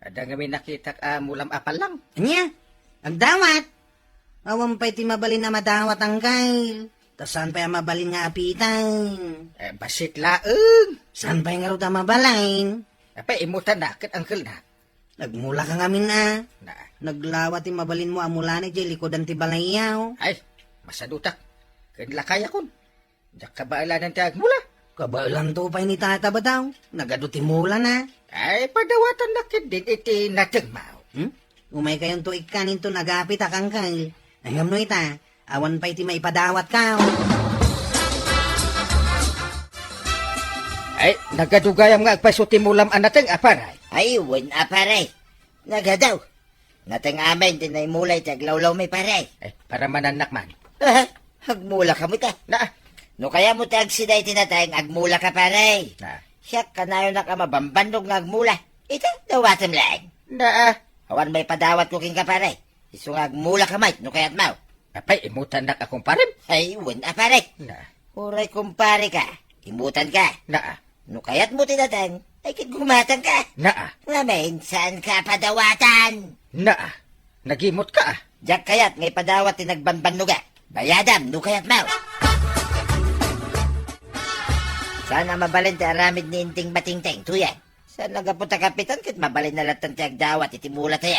Adda ngamin nakitak a mulam a pallang. Ania? Agdawat? Awan pay ti mabalin a madawat, Angkal. Ta saan pay a mabalin nga apitan? Eh, bassit laeng. Saan pay ngarud a mabalin? Apay, imutanna ket angkelna. Nagmulaka ngamin a. Na. Naglawa ti mabalinmo a mulana idiay likudan ti balayyo. Ay, masadutak. Ken lakayakon. Diak kabaelanen ti agmula. Kabaelanto pay ni Tata Badaw. Nagadu ti mulana. Ay, padawatannak ketdin iti natengmo. Hmm? Umaykayonto ikkan inton agapitak, Angkal. Ngem no ita, awan pay ti maipadawatko. Ay, nagadu gayam nga agpayso ti mulam a nateng a paray. Ay, wen a paray. Nagadu. Nateng amin ti naimula iti aglawlawmi, pare. Eh, paramanannak man. Ah, agmulaka met a. Na. No kayatmo ti agsida iti nateng, agmulaka, pare. Na. Siak, kanayonak a mabambannog nga agmula. Ita, dawatem laeng. Na. Awan maipadawatko kenka, pare. Isu nga agmulaka met no kayatmo. Apay, imutannak a kumparem? Ay, wen a, pare. Na. Uray kumpareka, imutanka. Na. No kayatmo ti nateng, ay ket gumatangka. Naa. Ngamin, saanka a padawatan? Naa. Nagimutka a. Diak kayat nga ipadawat ti nagbanbannoga. Bayadam no kayatmo. Saan a mabalin ti aramid ni Inting Matingting, Tuyang? Saan a gapu ta kapitan ket mabalin a lattan ti agdawat iti mulatayo.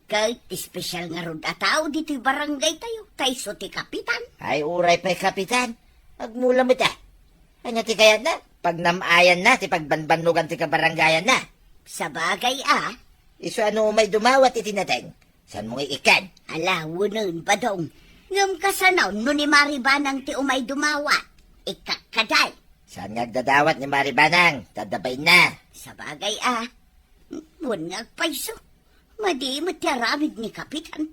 Ket espesyal ngarud a tao ditoy barangaytayo, ta isu ti kapitan. Ay, uray pay kapitan. Agmula met a. Ania ti kayatna? Pagnam-ayanna ti pagbanbannogan ti kabarangayanna. Sabagay a. Isu a no umay dumawat iti nateng, saanmo nga ikkan? Ala, wen, Badong. Ngem kasano no ni Mari Banang ti umay dumawat? Ikkak kadi. Saan nga agdadawat ni Mari Banang? Ta adda bainna. Sabagay a. Wen nga agpayso. Madi met ti aramid ni Kapitan.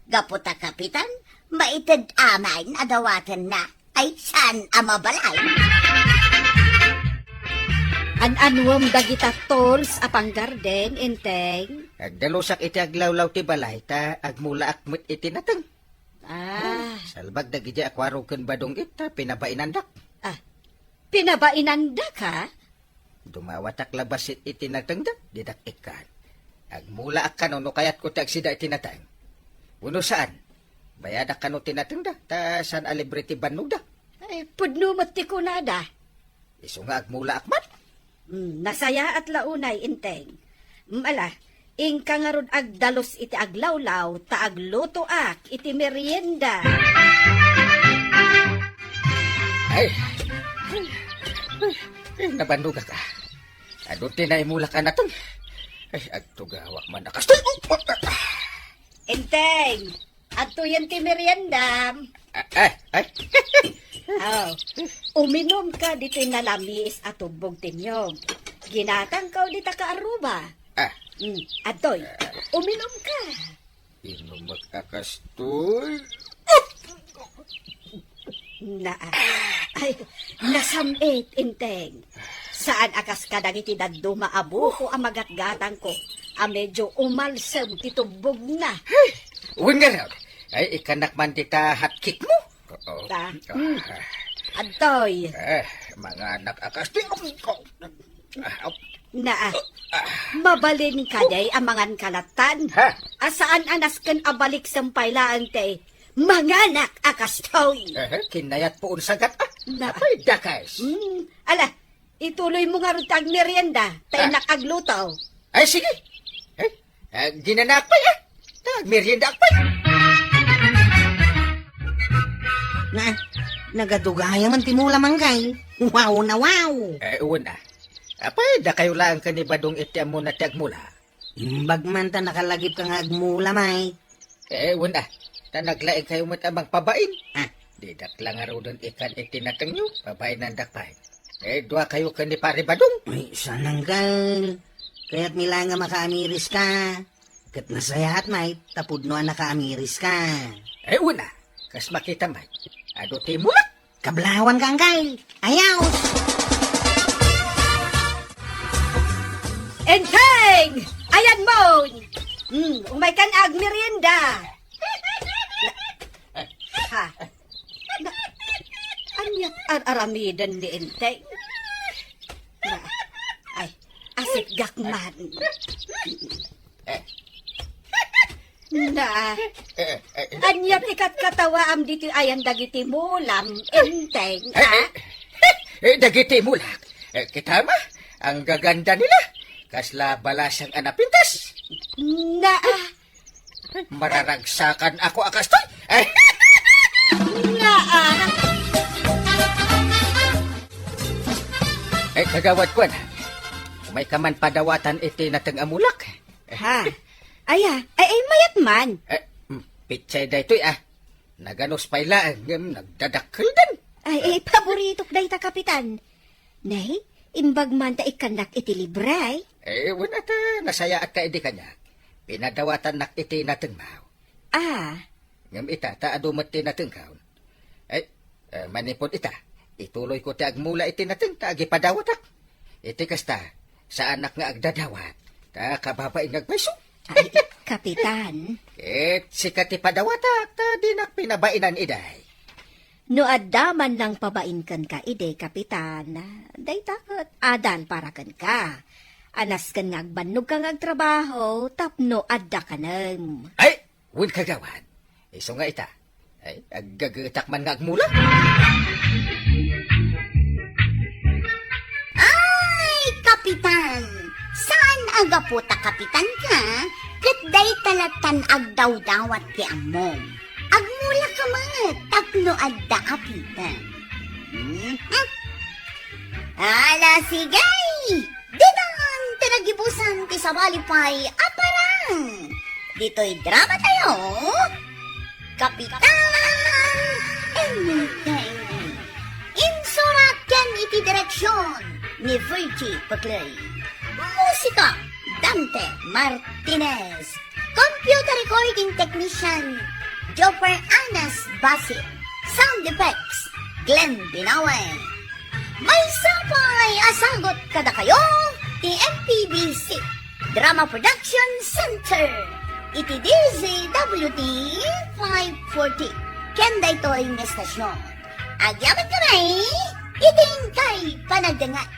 Gapu ta Kapitan, maited amin a dawatenna. Ay, saan a mabalin? An-anuem dagita tools a panggarden, Enteng? Agdalusak iti aglawlaw ti balay ta agmulaak met iti nateng. Ah. Salbag dagiti a Kuarog ken Badong ita pinabainandak. Ah, pinabainandaka? Dumawatak la bassit iti natengda, didak ikkan. Agmulaak kano no kayatko ti agsida iti nateng. Wenno saan? Bayadak kano ti natengda, ta saan a libre ti bannogda. Ay, pudno met ti kunada. Isu nga agmulaak met. Hmm, nasayaat la unay, Enteng. Hmm, ala, inka ngarud agdalus iti aglawlaw, ta aglutoak iti merienda. Ay, ay, ay, nabannogak a. Adu ti naimulak a nateng. Ay, agtugawak man a kastoy. Enteng! Adtoyen ti meriendam. Ah, ah, ah. Oh, uminumka ditoy nalamiis a tubbog ti niyog. Ginatangko dita kaaruba. Ah. Mm, adtoy, uminumka. Inumek a kastoy. Na, ay, nasam-it, Enteng. Saan a kas kadagiti dadduma a buko a magatgatangko a medyo umalsem ti tubbogna. Wen ngarud, ay, ikkanak man dita hotcake mo? Oo. Ta, ah, hmm. Adtoy. Eh, manganak a kastoy. Ah, Na, ah, mabalin kadi a mangan ka lattan? Ha? A saan a nasken a baliksem pay laeng ti manganak a kastoy. Eh, kinayat po unsagat, ah. Na. Apay, dakas. Hmm. Ala, ituloy mo ngarud ti agmerienda, ta Ah. innak agluto. Ay, sige. Eh, ah, ginanaak pay, ah. Ta, agmeriendaak pay. Na, nagadugayaman ti mula, Manggay. Wow na wow. Eh, wen, ah. Apay, dakayo laeng ken ni Badong iti ammona ti agmula? Imbag man ta nakalagipka nga agmula, Mike. Eh, wen, ah. Ta naglaingkayo met a mangpabain. Ah. Didak la ngaruden ikkan iti natengyo, pabainandak pay. Eh, duakayo ken ni Pare Badong. Ay, saan, Uncle? Kayatmi laeng nga makaamiriska. Ket nasayaat, Mike, ta pudno a nakaamiriska. Eh, wen, ah. Kas makita, Mike. Adu ti mulak. Kablawan ka, Uncle. Ayaw! Enteng! Ayan mo! Hmm, umay kan agmerienda. Ha? Na, aniat ar-aramiden ni Enteng? Na, ay, asit gakman. Eh. Na, Eh, eh, eh. Ania ti katkatawaam ditoy ayan dagiti mulam, Enteng, Eh, ha? eh, eh, dagiti mulak. Eh, kita ma, ang gaganda nila. Kasla balasang a napintas. Na, ah. Mararagsakan ako a kastoy. Eh. Na, ah. Eh, kagawad ko na. Umay ka man padawatan iti nateng a mulak. Ha? Aya, ay, ay, mayat man. Eh, mm, pitsay daytoy, ah. Naganus pay laeng, ngem nagdadakkelden. Ay, ay, paboritok dayta, Kapitan. Nay, imbag man ta ikkannak iti libre. Eh, wen ata, nasayaat ka idi kaniak. Pinadawatannak iti natengmaw. Ah. Ngem ita, ta adu met ti natengkaw. Ay, eh, manipud ita, ituloyko ti agmula iti nateng ta agipadawatak. Iti kasta, saanak nga agdadawat, ta kababain nga agpayso. Ay, Kapitan. Ket sika ti padawatak, ta dinak pinabainan iday. No adda man nangpabain kenka idi, Kapitan, dayta ket adal para kenka. A nasken nga agbannogka nga agtrabaho tapno adda kanem. Ay, Wen, kagawad, isu nga ita. Ay, aggagetak man nga agmula. Ay, Kapitan! Saan a gapu ta kapitan ka, ket dayta lattan agdawdawat ti ammom. Agmula ka met tapno adda apitem. Mhm. Ala, sige! Ditan ti nagibusan ti sabali pay a parang. Ditoy drama tayo, Kapitan Enteng. Insurat ken iti direksyon ni Virgie Peclay. Musika, Dante Martinez. Computer recording technician, Jopper Anas Basit. Sound effects, Glenn Binawe. Maysa pay a sagut kadakayo ti M P B C Drama Production Center iti D Z W T five forty. Ken daytoy nga estasyon, agyaman kami iti inkay panagdengngeg.